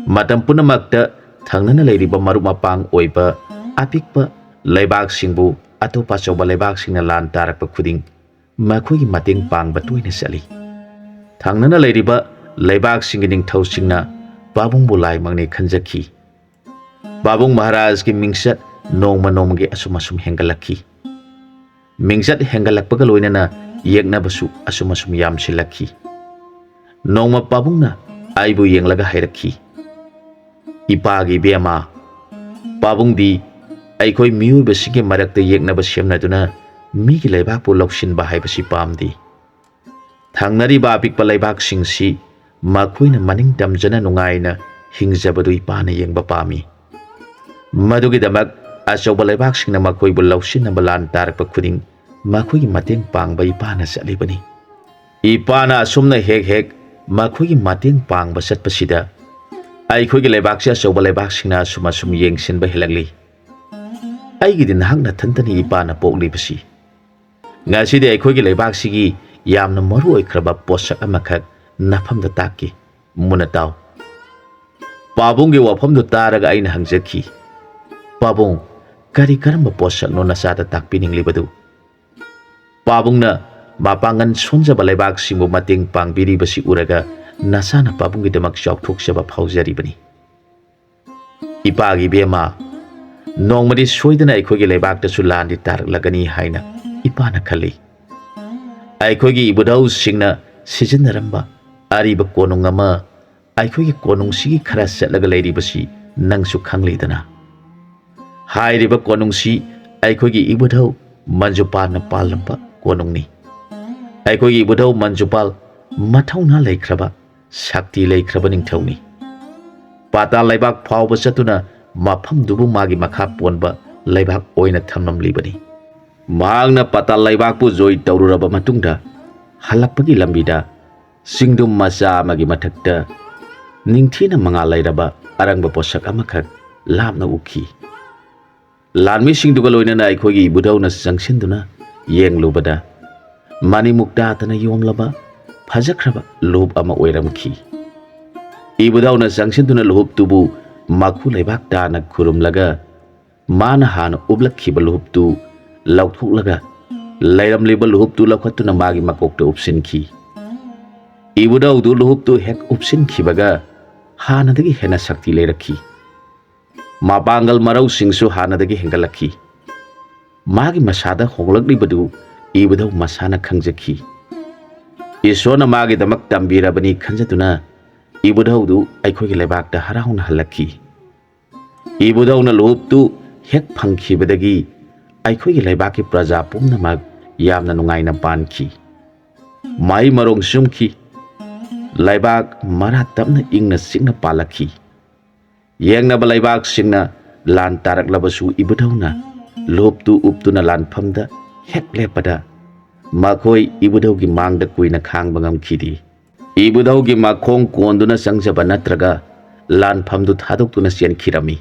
ꯃꯇꯝ ꯄꯨꯝꯅꯃꯛꯇ ꯊꯪꯅꯅ ꯂꯩꯔꯤꯕ ꯃꯔꯨꯞ ꯃꯄꯥꯡ ꯑꯣꯏꯕ ꯑꯄꯤꯛꯄ ꯂꯩꯕꯥꯛꯁꯤꯡꯕꯨ ꯑꯇꯣꯞꯄ ꯑꯆꯧꯕ ꯂꯩꯕꯥꯛꯁꯤꯡꯅ ꯂꯥꯟ ꯇꯥꯔꯛꯄ ꯈꯨꯗꯤꯡ ꯃꯈꯣꯏꯒꯤ ꯃꯇꯦꯡ ꯄꯥꯡꯕ ꯇꯣꯏꯅ ꯆꯠꯂꯤ꯫ ꯊꯪꯅꯅ ꯂꯩꯔꯤꯕ ꯂꯩꯕꯥꯛꯁꯤꯡꯒꯤ ꯅꯤꯡꯊꯧꯁꯤꯡꯅ ꯄꯥꯕꯨꯡꯕꯨ ꯂꯥꯏꯃꯛꯅꯤ ꯈꯟꯖꯈꯤ꯫ ꯄꯥꯕꯨꯡ ꯃꯍꯥꯔꯥꯖꯀꯤ ꯃꯤꯡꯆꯠ ꯅꯣꯡꯃ ꯅꯣꯡꯃꯒꯤ ꯑꯁꯨꯝ ꯑꯁꯨꯝ ꯍꯦꯟꯒꯠꯂꯛꯈꯤ꯫ ꯃꯤꯡꯆꯠ ꯍꯦꯟꯒꯠꯂꯛꯄꯒ ꯂꯣꯏꯅꯅ ꯌꯦꯛꯅꯕꯁꯨ ꯑꯁꯨꯝ ꯑꯁꯨꯝ ꯌꯥꯝꯁꯤꯜꯂꯛꯈꯤ꯫ ꯅꯣꯡꯃ ꯄꯥꯕꯨꯡꯅ ꯑꯩꯕꯨ ꯌꯦꯡꯂꯒ ꯍꯥꯏꯔꯛꯈꯤ, "ꯏꯄꯥꯒꯤ ꯏꯕꯦꯝꯃ, ꯄꯥꯕꯨꯡꯗꯤ ꯑꯩꯈꯣꯏ ꯃꯤꯑꯣꯏꯕꯁꯤꯡꯒꯤ ꯃꯔꯛꯇ ꯌꯦꯛꯅꯕ ꯁꯦꯝꯅꯗꯨꯅ ꯃꯤꯒꯤ ꯂꯩꯕꯥꯛꯄꯨ ꯂꯧꯁꯤꯟꯕ ꯍꯥꯏꯕꯁꯤ ꯄꯥꯝꯗꯦ꯫ ꯊꯪꯅꯔꯤꯕ ꯑꯄꯤꯛꯄ ꯂꯩꯕꯥꯛꯁꯤꯡꯁꯤ ꯃꯈꯣꯏꯅ ꯃꯅꯤꯡ ꯇꯝꯖꯅ ꯅꯨꯡꯉꯥꯏꯅ ꯍꯤꯡꯖꯕꯗꯨ ꯏꯄꯥꯅ ꯌꯦꯡꯕ ꯄꯥꯝꯃꯤ꯫ ꯃꯗꯨꯒꯤꯗꯃꯛ ꯑꯆꯧꯕ ꯂꯩꯕꯥꯛꯁꯤꯡꯅ ꯃꯈꯣꯏꯕꯨ ꯂꯧꯁꯤꯟꯅꯕ ꯂꯥꯟ ꯇꯥꯔꯛꯄ ꯈꯨꯗꯤꯡ ꯃꯈꯣꯏꯒꯤ ꯃꯇꯦꯡ ꯄꯥꯡꯕ ꯏꯄꯥꯅ ꯆꯠꯂꯤꯕꯅꯤ꯫" ꯏꯄꯥꯅ ꯑꯁꯨꯝꯅ ꯍꯦꯛ ꯍꯦꯛ ꯃꯈꯣꯏꯒꯤ ꯃꯇꯦꯡ ꯄꯥꯡꯕ ꯆꯠꯄꯁꯤꯗ ꯑꯩꯈꯣꯏꯒꯤ ꯂꯩꯕꯥꯛꯁꯦ ꯑꯆꯧꯕ ꯂꯩꯕꯥꯛꯁꯤꯡꯅ ꯑꯁꯨꯝ ꯑꯁꯨꯝ ꯌꯦꯡꯁꯤꯟꯕ ꯍꯦꯜꯂꯛꯂꯤ꯫ ꯑꯩꯒꯤꯗꯤ ꯅꯍꯥꯛ ꯅꯊꯟꯇꯅꯤ ꯏꯄꯥꯅ ꯄꯣꯛꯂꯤꯕꯁꯤ꯫ ꯉꯁꯤꯗꯤ ꯑꯩꯈꯣꯏꯒꯤ ꯂꯩꯕꯥꯛꯁꯤꯒꯤ ꯌꯥꯝꯅ ꯃꯔꯨ ꯑꯣꯏꯈ꯭ꯔꯕ ꯄꯣꯠꯁꯛ ꯑꯃꯈꯛ ꯅꯐꯝꯗ ꯇꯥꯛꯀꯦ꯫ ꯃꯨꯟꯅ ꯇꯥꯎ꯫ ꯄꯥꯕꯨꯡꯒꯤ ꯋꯥꯐꯝꯗꯨ ꯇꯥꯔꯒ ꯑꯩꯅ ꯍꯪꯖꯈꯤ, "ꯄꯥꯕꯨꯡ, ꯀꯔꯤ ꯀꯔꯝꯕ ꯄꯣꯠꯁꯛꯅꯣ ꯅꯆꯥꯗ ꯇꯥꯛꯄꯤꯅꯤꯡꯂꯤꯕꯗꯨ?" ꯄꯥꯕꯨꯡꯅ ꯃꯄꯥꯡꯒꯜ ꯁꯣꯟꯖꯕ ꯂꯩꯕꯥꯛꯁꯤꯡꯕꯨ ꯃꯇꯦꯡ ꯄꯥꯡꯕꯤꯔꯤꯕꯁꯤ ꯎꯔꯒ ꯅꯆꯥꯅ ꯄꯥꯕꯨꯡꯒꯤꯗꯃꯛ ꯆꯥꯎꯊꯣꯛꯆꯕ ꯐꯥꯎꯖꯔꯤꯕꯅꯤ꯫ ꯏꯄꯥꯒꯤ ꯏꯕꯦꯝꯃ, ꯅꯣꯡꯃꯗꯤ ꯁꯣꯏꯗꯅ ꯑꯩꯈꯣꯏꯒꯤ ꯂꯩꯕꯥꯛꯇꯁꯨ ꯂꯥꯟꯗꯤ ꯇꯥꯔꯛꯂꯒꯅꯤ ꯍꯥꯏꯅ ꯏꯄꯥꯅ ꯈꯜꯂꯤ꯫ ꯑꯩꯈꯣꯏꯒꯤ ꯏꯕꯨꯙꯧꯁꯤꯡꯅ ꯁꯤꯖꯤꯟꯅꯔꯝꯕ ꯑꯔꯤꯕ ꯀꯣꯅꯨꯡ ꯑꯃ ꯑꯩꯈꯣꯏꯒꯤ ꯀꯣꯅꯨꯡꯁꯤꯒꯤ ꯈꯔ ꯆꯠꯂꯒ ꯂꯩꯔꯤꯕꯁꯤ ꯅꯪꯁꯨ ꯈꯪꯂꯤꯗꯅ꯫ ꯍꯥꯏꯔꯤꯕ ꯀꯣꯅꯨꯡꯁꯤ ꯑꯩꯈꯣꯏꯒꯤ ꯏꯕꯨꯙꯧ ꯃꯟꯖꯨꯄꯥꯜꯅ ꯄꯥꯜꯂꯝꯕ ꯀꯣꯅꯨꯡꯅꯤ꯫ ꯑꯩꯈꯣꯏꯒꯤ ꯏꯕꯨꯙꯧ ꯃꯟꯖꯨꯄꯥꯜ ꯃꯊꯧꯅꯥ ꯂꯩꯈ꯭ꯔꯕ, ꯁꯛꯇꯤ ꯂꯩꯈ꯭ꯔꯕ ꯅꯤꯡꯊꯧꯅꯤ꯫ ꯄꯥꯇꯥꯜ ꯂꯩꯕꯥꯛ ꯐꯥꯎꯕ ꯆꯠꯇꯨꯅ ꯃꯐꯝꯗꯨꯕꯨ ꯃꯥꯒꯤ ꯃꯈꯥ ꯄꯣꯟꯕ ꯂꯩꯕꯥꯛ ꯑꯣꯏꯅ ꯊꯝꯂꯝꯂꯤꯕꯅꯤ꯫ ꯃꯍꯥꯛꯅ ꯄꯥꯇꯥꯜ ꯂꯩꯕꯥꯛꯄꯨ ꯖꯣꯏ ꯇꯧꯔꯨꯔꯕ ꯃꯇꯨꯡꯗ, ꯍꯜꯂꯛꯄꯒꯤ ꯂꯝꯕꯤꯗ ꯆꯤꯡꯗꯨꯝ ꯃꯆꯥ ꯑꯃꯒꯤ ꯃꯊꯛꯇ ꯅꯤꯡꯊꯤꯅ ꯃꯉꯥꯜ ꯂꯩꯔꯕ ꯑꯔꯪꯕ ꯄꯣꯠꯁꯛ ꯑꯃꯈꯛ ꯂꯥꯞꯅ ꯎꯈꯤ꯫ ꯂꯥꯟꯃꯤꯁꯤꯡꯗꯨꯒ ꯂꯣꯏꯅꯅ ꯑꯩꯈꯣꯏꯒꯤ ꯏꯕꯨꯙꯧꯅ ꯆꯪꯁꯤꯟꯗꯨꯅ ꯌꯦꯡꯂꯨꯕꯗ, ꯃꯅꯤꯃꯨꯛꯇꯥꯗꯅ ꯌꯣꯝꯂꯕ ꯐꯖꯈ꯭ꯔꯕ ꯂꯨꯍꯨꯞ ꯑꯃ ꯑꯣꯏꯔꯝꯈꯤ꯫ ꯏꯕꯨꯙꯧꯅ ꯆꯪꯁꯤꯟꯗꯨꯅ ꯂꯨꯍꯨꯞꯇꯨꯕꯨ ꯃꯈꯨ ꯂꯩꯕꯥꯛ ꯇꯥꯅ ꯈꯨꯔꯨꯝꯂꯒ, ꯃꯥꯅ ꯍꯥꯟꯅ ꯎꯞꯂꯛꯈꯤꯕ ꯂꯨꯍꯨꯞꯇꯨ ꯂꯧꯊꯣꯛꯂꯒ, ꯂꯩꯔꯝꯂꯤꯕ ꯂꯨꯍꯨꯞꯇꯨ ꯂꯧꯈꯠꯇꯨꯅ ꯃꯥꯒꯤ ꯃꯀꯣꯛꯇ ꯎꯞꯁꯤꯟꯈꯤ꯫ ꯏꯕꯨꯙꯧꯗꯨ ꯂꯨꯍꯨꯞꯇꯨ ꯍꯦꯛ ꯎꯞꯁꯤꯟꯈꯤꯕꯒ, ꯍꯥꯟꯅꯗꯒꯤ ꯍꯦꯟꯅ ꯁꯛꯇꯤ ꯂꯩꯔꯛꯈꯤ꯫ ꯃꯄꯥꯡꯒꯜ ꯃꯔꯧꯁꯤꯡꯁꯨ ꯍꯥꯟꯅꯗꯒꯤ ꯍꯦꯟꯒꯠꯂꯛꯈꯤ꯫ ꯃꯥꯒꯤ ꯃꯁꯥꯗ ꯍꯣꯡꯂꯛꯂꯤꯕꯗꯨ ꯏꯕꯨꯙꯧ ꯃꯁꯥꯅ ꯈꯪꯖꯈꯤ꯫ ꯏꯁꯣꯔꯅ ꯃꯥꯒꯤꯗꯃꯛ ꯇꯝꯕꯤꯔꯕꯅꯤ ꯈꯟꯖꯗꯨꯅ ꯏꯕꯨꯙꯧꯗꯨ ꯑꯩꯈꯣꯏꯒꯤ ꯂꯩꯕꯥꯛꯇ ꯍꯔꯥꯎꯅ ꯍꯜꯂꯛꯈꯤ꯫ ꯏꯕꯨꯙꯧꯅ ꯂꯨꯍꯨꯞꯇꯨ ꯍꯦꯛ ꯐꯪꯈꯤꯕꯗꯒꯤ ꯑꯩꯈꯣꯏꯒꯤ ꯂꯩꯕꯥꯛꯀꯤ ꯄ꯭ꯔꯖꯥ ꯄꯨꯝꯅꯃꯛ ꯌꯥꯝꯅ ꯅꯨꯡꯉꯥꯏꯅ ꯄꯥꯟꯈꯤ꯫ ꯃꯍꯩ ꯃꯔꯣꯡ ꯆꯨꯝꯈꯤ꯫ ꯂꯩꯕꯥꯛ ꯃꯔꯥ ꯇꯞꯅ ꯏꯪꯅ ꯆꯤꯛꯅ ꯄꯥꯜꯂꯛꯈꯤ꯫ ꯌꯦꯡꯅꯕ ꯂꯩꯕꯥꯛꯁꯤꯡꯅ ꯂꯥꯟ ꯇꯥꯔꯛꯂꯕꯁꯨ ꯏꯕꯨꯙꯧꯅ ꯂꯨꯍꯨꯞꯇꯨ ꯎꯞꯇꯨꯅ ꯂꯥꯟꯐꯝꯗ ꯍꯦꯛ ꯂꯦꯞꯄꯗ, ꯃꯈꯣꯏ ꯏꯕꯨꯙꯧꯒꯤ ꯃꯥꯡꯗ ꯀꯨꯏꯅ ꯈꯥꯡꯕ ꯉꯝꯈꯤꯗꯦ꯫ ꯏꯕꯨꯙꯧꯒꯤ ꯃꯈꯣꯡ ꯀꯣꯟꯗꯨꯅ ꯆꯪꯖꯕ ꯅꯠꯇ꯭ꯔꯒ ꯂꯥꯟꯐꯝꯗꯨ ꯊꯥꯗꯣꯛꯇꯨꯅ ꯆꯦꯟꯈꯤꯔꯝꯃꯤ꯫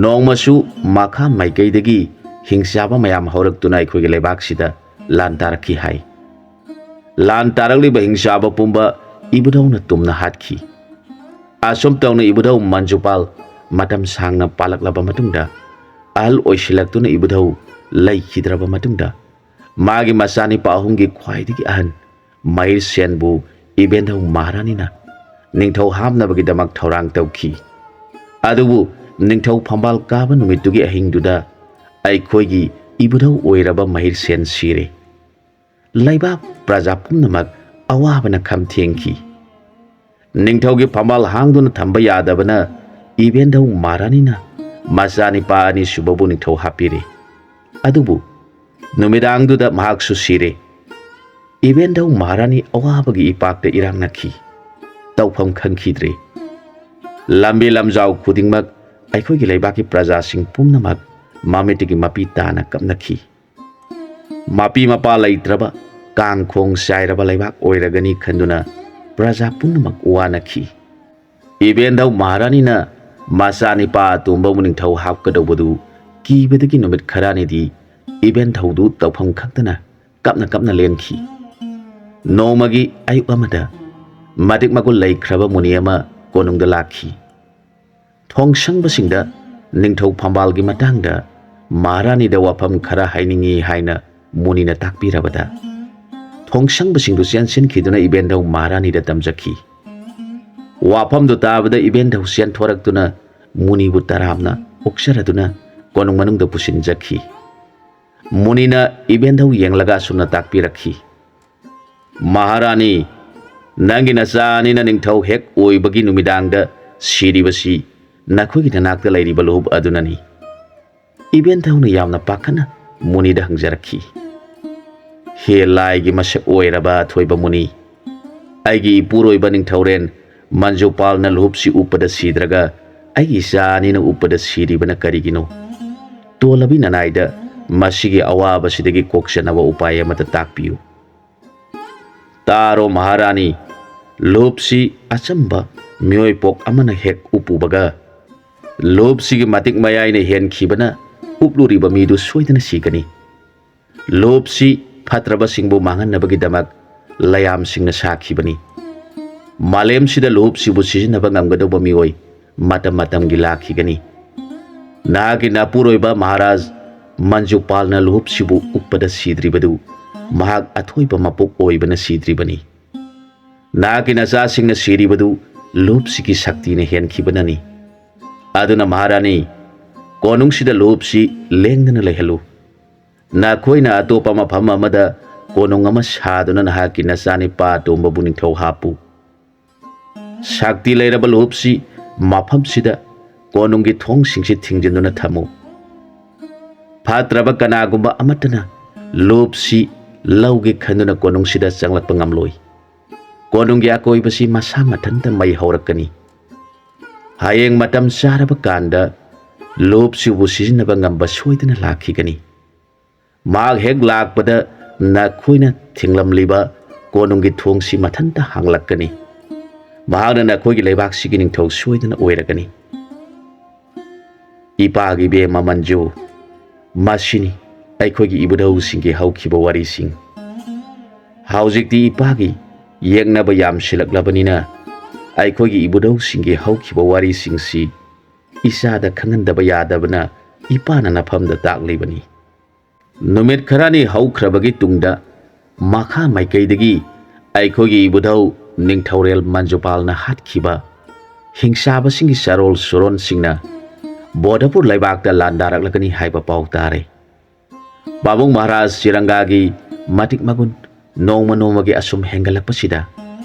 ꯅꯣꯡꯃꯁꯨ ꯃꯈꯥ ꯃꯥꯏꯀꯩꯗꯒꯤ ꯍꯤꯡꯆꯥꯕ ꯃꯌꯥꯝ ꯍꯧꯔꯛꯇꯨꯅ ꯑꯩꯈꯣꯏꯒꯤ ꯂꯩꯕꯥꯛꯁꯤꯗ ꯂꯥꯟ ꯇꯥꯔꯛꯈꯤ ꯍꯥꯏ꯫ ꯂꯥꯟ ꯇꯥꯔꯛꯂꯤꯕ ꯍꯤꯡꯆꯥꯕ ꯄꯨꯝꯕ ꯏꯕꯨꯙꯧꯅ ꯇꯨꯝꯅ ꯍꯥꯠꯈꯤ꯫ ꯑꯁꯨꯝ ꯇꯧꯅ ꯏꯕꯨꯙꯧ ꯃꯟꯖꯨꯄꯥꯜ ꯃꯇꯝ ꯁꯥꯡꯅ ꯄꯥꯜꯂꯛꯂꯕ ꯃꯇꯨꯡꯗ, ꯑꯍꯜ ꯑꯣꯏꯁꯤꯜꯂꯛꯇꯨꯅ ꯏꯕꯨꯙꯧ ꯂꯩꯈꯤꯗ꯭ꯔꯕ ꯃꯇꯨꯡꯗ, ꯃꯥꯒꯤ ꯃꯆꯥꯅꯤꯄꯥ ꯑꯍꯨꯝꯒꯤ ꯈ꯭ꯋꯥꯏꯗꯒꯤ ꯑꯍꯟ ꯃꯍꯤꯔ ꯁꯦꯟꯕꯨ ꯏꯕꯦꯟꯙꯧ ꯃꯍꯥꯔꯥꯅꯤꯅ ꯅꯤꯡꯊꯧ ꯍꯥꯞꯅꯕꯒꯤꯗꯃꯛ ꯊꯧꯔꯥꯡ ꯇꯧꯈꯤ꯫ ꯑꯗꯨꯕꯨ ꯅꯤꯡꯊꯧ ꯐꯝꯕꯥꯜ ꯀꯥꯕ ꯅꯨꯃꯤꯠꯇꯨꯒꯤ ꯑꯍꯤꯡꯗꯨꯗ ꯑꯩꯈꯣꯏꯒꯤ ꯏꯕꯨꯙꯧ ꯑꯣꯏꯔꯕ ꯃꯍꯤꯔ ꯁꯦꯟ ꯁꯤꯔꯦ꯫ ꯂꯩꯕꯥꯛ ꯄ꯭ꯔꯖꯥ ꯄꯨꯝꯅꯃꯛ ꯑꯋꯥꯕꯅ ꯈꯝ ꯊꯦꯡꯈꯤ꯫ ꯅꯤꯡꯊꯧꯒꯤ ꯐꯝꯕꯥꯜ ꯍꯥꯡꯗꯨꯅ ꯊꯝꯕ ꯌꯥꯗꯕꯅ ꯏꯕꯦꯟꯙꯧ ꯃꯍꯥꯔꯥꯅꯤꯅ ꯃꯆꯥꯅꯤꯄꯥ ꯑꯅꯤꯁꯨꯕꯕꯨ ꯅꯤꯡꯊꯧ ꯍꯥꯞꯄꯤꯔꯦ꯫ ꯑꯗꯨꯕꯨ ꯅꯨꯃꯤꯗꯥꯡꯗꯨꯗ ꯃꯍꯥꯛꯁꯨ ꯁꯤꯔꯦ꯫ ꯏꯕꯦꯟꯙꯧ ꯃꯍꯥꯔꯥꯅꯤ ꯑꯋꯥꯕꯒꯤ ꯏꯄꯥꯛꯇ ꯏꯔꯥꯡꯅꯈꯤ꯫ ꯇꯧꯐꯝ ꯈꯪꯈꯤꯗ꯭ꯔꯦ꯫ ꯂꯝꯕꯤ ꯂꯝꯖꯥꯎ ꯈꯨꯗꯤꯡꯃꯛ ꯑꯩꯈꯣꯏꯒꯤ ꯂꯩꯕꯥꯛꯀꯤ ꯄ꯭ꯔꯖꯥꯁꯤꯡ ꯄꯨꯝꯅꯃꯛ ꯃꯃꯤꯠꯇꯒꯤ ꯃꯄꯤ ꯇꯥꯅ ꯀꯞꯅꯈꯤ꯫ ꯃꯄꯤ ꯃꯄꯥ ꯂꯩꯇ꯭ꯔꯕ, ꯀꯥꯡꯈꯣꯡ ꯆꯥꯏꯔꯕ ꯂꯩꯕꯥꯛ ꯑꯣꯏꯔꯒꯅꯤ ꯈꯟꯗꯨꯅ ꯄ꯭ꯔꯖꯥ ꯄꯨꯝꯅꯃꯛ ꯋꯥꯅꯈꯤ꯫ ꯏꯕꯦꯟꯙꯧ ꯃꯍꯥꯔꯥꯅꯤꯅ ꯃꯆꯥꯅꯤꯄꯥ ꯑꯇꯣꯝꯕꯕꯨ ꯅꯤꯡꯊꯧ ꯍꯥꯞꯀꯗꯧꯕꯗꯨ ꯀꯤꯕꯗꯒꯤ ꯅꯨꯃꯤꯠ ꯈꯔꯅꯤꯗꯤ ꯏꯕꯦꯟꯙꯧꯗꯨ ꯇꯧꯐꯝ ꯈꯪꯗꯅ ꯀꯞꯅ ꯀꯞꯅ ꯂꯦꯟꯈꯤ꯫ ꯅꯣꯡꯃꯒꯤ ꯑꯌꯨꯛ ꯑꯃꯗ ꯃꯇꯤꯛ ꯃꯒꯨꯟ ꯂꯩꯈ꯭ꯔꯕ ꯃꯨꯅꯤ ꯑꯃ ꯀꯣꯅꯨꯡꯗ ꯂꯥꯛꯈꯤ꯫ ꯊꯣꯡꯁꯪꯕꯁꯤꯡꯗ ꯅꯤꯡꯊꯧ ꯐꯝꯕꯥꯜꯒꯤ ꯃꯇꯥꯡꯗ ꯃꯍꯥꯔꯥꯅꯤꯗ ꯋꯥꯐꯝ ꯈꯔ ꯍꯥꯏꯅꯤꯡꯏ ꯍꯥꯏꯅ ꯃꯨꯅꯤꯅ ꯇꯥꯛꯄꯤꯔꯕꯗ, ꯊꯣꯡꯁꯪꯕꯁꯤꯡꯗꯨ ꯆꯦꯟꯁꯤꯟꯈꯤꯗꯨꯅ ꯏꯕꯦꯟꯙꯧ ꯃꯍꯥꯔꯥꯅꯤꯗ ꯇꯝꯖꯈꯤ꯫ ꯋꯥꯐꯝꯗꯨ ꯇꯥꯕꯗ ꯏꯕꯦꯟꯙꯧ ꯆꯦꯟꯊꯣꯔꯛꯇꯨꯅ ꯃꯨꯅꯤꯕꯨ ꯇꯔꯥꯝꯅ ꯑꯣꯛꯆꯔꯗꯨꯅ ꯀꯣꯅꯨꯡ ꯃꯅꯨꯡꯗ ꯄꯨꯁꯤꯟꯖꯈꯤ꯫ ꯃꯨꯅꯤꯅ ꯏꯕꯦꯟꯙꯧ ꯌꯦꯡꯂꯒ ꯑꯁꯨꯝꯅ ꯇꯥꯛꯄꯤꯔꯛꯈꯤ, "ꯃꯍꯥꯔꯥꯅꯤ, ꯅꯪꯒꯤ ꯅꯆꯥ ꯑꯅꯤꯅ ꯅꯤꯡꯊꯧ ꯍꯦꯛ ꯑꯣꯏꯕꯒꯤ ꯅꯨꯃꯤꯗꯥꯡꯗ ꯁꯤꯔꯤꯕꯁꯤ ꯅꯈꯣꯏꯒꯤ ꯅꯅꯥꯛꯇ ꯂꯩꯔꯤꯕ ꯂꯨꯍꯨꯞ ꯑꯗꯨꯅꯅꯤ꯫" ꯏꯕꯦꯟꯙꯧꯅ ꯌꯥꯝꯅ ꯄꯥꯈꯠꯅ ꯃꯨꯅꯤꯗ ꯍꯪꯖꯔꯛꯈꯤ, "ꯍꯦ ꯂꯥꯏꯒꯤ ꯃꯁꯛ ꯑꯣꯏꯔꯕ ꯑꯊꯣꯏꯕ ꯃꯨꯅꯤ, ꯑꯩꯒꯤ ꯏꯄꯨꯔꯣꯏꯕ ꯅꯤꯡꯊꯧꯔꯦꯟ ꯃꯟꯖꯨꯄꯥꯜꯅ ꯂꯨꯍꯨꯞꯁꯤ ꯎꯞꯄꯗ ꯁꯤꯗ꯭ꯔꯒ ꯑꯩꯒꯤ ꯏꯆꯥ ꯑꯅꯤꯅ ꯎꯞꯄꯗ ꯁꯤꯔꯤꯕꯅ ꯀꯔꯤꯒꯤꯅꯣ? ꯇꯣꯜꯂꯕꯤ ꯅꯅꯥꯏꯗ ꯃꯁꯤꯒꯤ ꯑꯋꯥꯕꯁꯤꯗꯒꯤ ꯀꯣꯛꯆꯅꯕ ꯎꯄꯥꯏ ꯑꯃꯇ ꯇꯥꯛꯄꯤꯌꯨ꯫" "ꯇꯥꯔꯣ ꯃꯍꯥꯔꯥꯅꯤ, ꯂꯨꯍꯨꯞꯁꯤ ꯑꯆꯝꯕ ꯃꯤꯑꯣꯏ ꯄꯣꯛ ꯑꯃꯅ ꯍꯦꯛ ꯎꯞꯄꯨꯕꯒ, ꯂꯨꯍꯨꯞꯁꯤꯒꯤ ꯃꯇꯤꯛ ꯃꯌꯥꯏꯅ ꯍꯦꯟꯈꯤꯕꯅ ꯎꯞꯂꯨꯔꯤꯕ ꯃꯤꯗꯨ ꯁꯣꯏꯗꯅ ꯁꯤꯒꯅꯤ꯫ ꯂꯨꯍꯨꯞꯁꯤ ꯐꯠꯇ꯭ꯔꯕꯁꯤꯡꯕꯨ ꯃꯥꯡꯍꯟꯅꯕꯒꯤꯗꯃꯛ ꯂꯌꯥꯝꯁꯤꯡꯅ ꯁꯥꯈꯤꯕꯅꯤ꯫ ꯃꯥꯂꯦꯝꯁꯤꯗ ꯂꯨꯍꯨꯞꯁꯤꯕꯨ ꯁꯤꯖꯤꯟꯅꯕ ꯉꯝꯒꯗꯧꯕ ꯃꯤꯑꯣꯏ ꯃꯇꯝ ꯃꯇꯝꯒꯤ ꯂꯥꯛꯈꯤꯒꯅꯤ꯫ ꯅꯍꯥꯛꯀꯤ ꯅꯄꯨꯔꯣꯏꯕ ꯃꯍꯥꯔꯥꯖ ꯃꯟꯖꯨꯄꯥꯜꯅ ꯂꯨꯍꯨꯞꯁꯤꯕꯨ ꯎꯞꯄꯗ ꯁꯤꯗ꯭ꯔꯤꯕꯗꯨ ꯃꯍꯥꯛ ꯑꯊꯣꯏꯕ ꯃꯄꯣꯛ ꯑꯣꯏꯕꯅ ꯁꯤꯗ꯭ꯔꯤꯕꯅꯤ꯫ ꯅꯍꯥꯛꯀꯤ ꯅꯆꯥꯁꯤꯡꯅ ꯁꯤꯔꯤꯕꯗꯨ ꯂꯨꯍꯨꯞꯁꯤꯒꯤ ꯁꯛꯇꯤꯅ ꯍꯦꯟꯈꯤꯕꯅꯅꯤ꯫ ꯑꯗꯨꯅ ꯃꯍꯥꯔꯥꯅꯤ, ꯀꯣꯅꯨꯡꯁꯤꯗ ꯂꯨꯍꯨꯞꯁꯤ ꯂꯦꯡꯗꯅ ꯂꯩꯍꯜꯂꯨ꯫ ꯅꯈꯣꯏꯅ ꯑꯇꯣꯞꯄ ꯃꯐꯝ ꯑꯃꯗ ꯀꯣꯅꯨꯡ ꯑꯃ ꯁꯥꯗꯨꯅ ꯅꯍꯥꯛꯀꯤ ꯅꯆꯥꯅꯤꯄꯥ ꯑꯇꯣꯝꯕꯕꯨ ꯅꯤꯡꯊꯧ ꯍꯥꯞꯄꯨ꯫ ꯁꯛꯇꯤ ꯂꯩꯔꯕ ꯂꯨꯞꯁꯤ ꯃꯐꯝꯁꯤꯗ ꯀꯣꯅꯨꯡꯒꯤ ꯊꯣꯡꯁꯤꯡꯁꯤ ꯊꯤꯡꯖꯤꯟꯗꯨꯅ ꯊꯝꯃꯨ꯫ ꯐꯠꯇ꯭ꯔꯕ ꯀꯅꯥꯒꯨꯝꯕ ꯑꯃꯠꯇꯅ ꯂꯨꯞꯁꯤ ꯂꯧꯒꯦ ꯈꯟꯗꯨꯅ ꯀꯣꯅꯨꯡꯁꯤꯗ ꯆꯪꯂꯛꯄ ꯉꯝꯂꯣꯏ꯫ ꯀꯣꯅꯨꯡꯒꯤ ꯑꯀꯣꯏꯕꯁꯤ ꯃꯁꯥ ꯃꯊꯟꯇ ꯃꯩ ꯍꯧꯔꯛꯀꯅꯤ꯫ ꯍꯌꯦꯡ ꯃꯇꯝ ꯆꯥꯔꯕ ꯀꯥꯟꯗ ꯂꯨꯞꯁꯤꯕꯨ ꯁꯤꯖꯤꯟꯅꯕ ꯉꯝꯕ ꯁꯣꯏꯗꯅ ꯂꯥꯛꯈꯤꯒꯅꯤ꯫ ꯃꯍꯥꯛ ꯍꯦꯛ ꯂꯥꯛꯄꯗ ꯅꯈꯣꯏꯅ ꯊꯤꯡꯂꯝꯂꯤꯕ ꯀꯣꯅꯨꯡꯒꯤ ꯊꯣꯡꯁꯤ ꯃꯊꯟꯇ ꯍꯥꯡꯂꯛꯀꯅꯤ꯫ ꯃꯍꯥꯛꯅ ꯅꯈꯣꯏꯒꯤ ꯂꯩꯕꯥꯛꯁꯤꯒꯤ ꯅꯤꯡꯊꯧ ꯁꯣꯏꯗꯅ ꯑꯣꯏꯔꯒꯅꯤ꯫ ꯏꯄꯥꯒꯤ ꯏꯕꯦꯝꯃ ꯃꯟꯖꯨ, ꯃꯁꯤꯅꯤ ꯑꯩꯈꯣꯏꯒꯤ ꯏꯕꯨꯙꯧꯁꯤꯡꯒꯤ ꯍꯧꯈꯤꯕ ꯋꯥꯔꯤꯁꯤꯡ꯫ ꯍꯧꯖꯤꯛꯇꯤ ꯏꯄꯥꯒꯤ ꯌꯦꯛꯅꯕ ꯌꯥꯝꯁꯤꯜꯂꯛꯂꯕꯅꯤꯅ ꯑꯩꯈꯣꯏꯒꯤ ꯏꯕꯨꯙꯧꯁꯤꯡꯒꯤ ꯍꯧꯈꯤꯕ ꯋꯥꯔꯤꯁꯤꯡꯁꯤ ꯏꯆꯥꯗ ꯈꯪꯍꯟꯗꯕ ꯌꯥꯗꯕꯅ ꯏꯄꯥꯅ ꯅꯐꯝꯗ ꯇꯥꯛꯂꯤꯕꯅꯤ꯫ ꯅꯨꯃꯤꯠ ꯈꯔꯅꯤ ꯍꯧꯈ꯭ꯔꯕꯒꯤ ꯇꯨꯡꯗ ꯃꯈꯥ ꯃꯥꯏꯀꯩꯗꯒꯤ ꯑꯩꯈꯣꯏꯒꯤ ꯏꯕꯨꯙꯧ ꯅꯤꯡꯊꯧꯔꯦꯜ ꯃꯟꯖꯨꯄꯥꯜꯅ ꯍꯥꯠꯈꯤꯕ ꯍꯤꯡꯆꯥꯕꯁꯤꯡꯒꯤ ꯆꯥꯔꯣꯜ ꯁꯨꯔꯣꯟꯁꯤꯡꯅ ꯕꯣꯙꯄꯨꯔ ꯂꯩꯕꯥꯛꯇ ꯂꯥꯟꯗꯥꯔꯛꯂꯒꯅꯤ ꯍꯥꯏꯕ ꯄꯥꯎ ꯇꯥꯔꯦ꯫ ꯄꯥꯕꯨꯡ ꯃꯍꯥꯔꯥꯖ ꯆꯤꯔꯪꯒꯥꯒꯤ ꯃꯇꯤꯛ ꯃꯒꯨꯟ ꯅꯣꯡꯃ ꯅꯣꯡꯃꯒꯤ ꯑꯁꯨꯝ ꯍꯦꯟꯒꯠꯂꯛꯄꯁꯤꯗ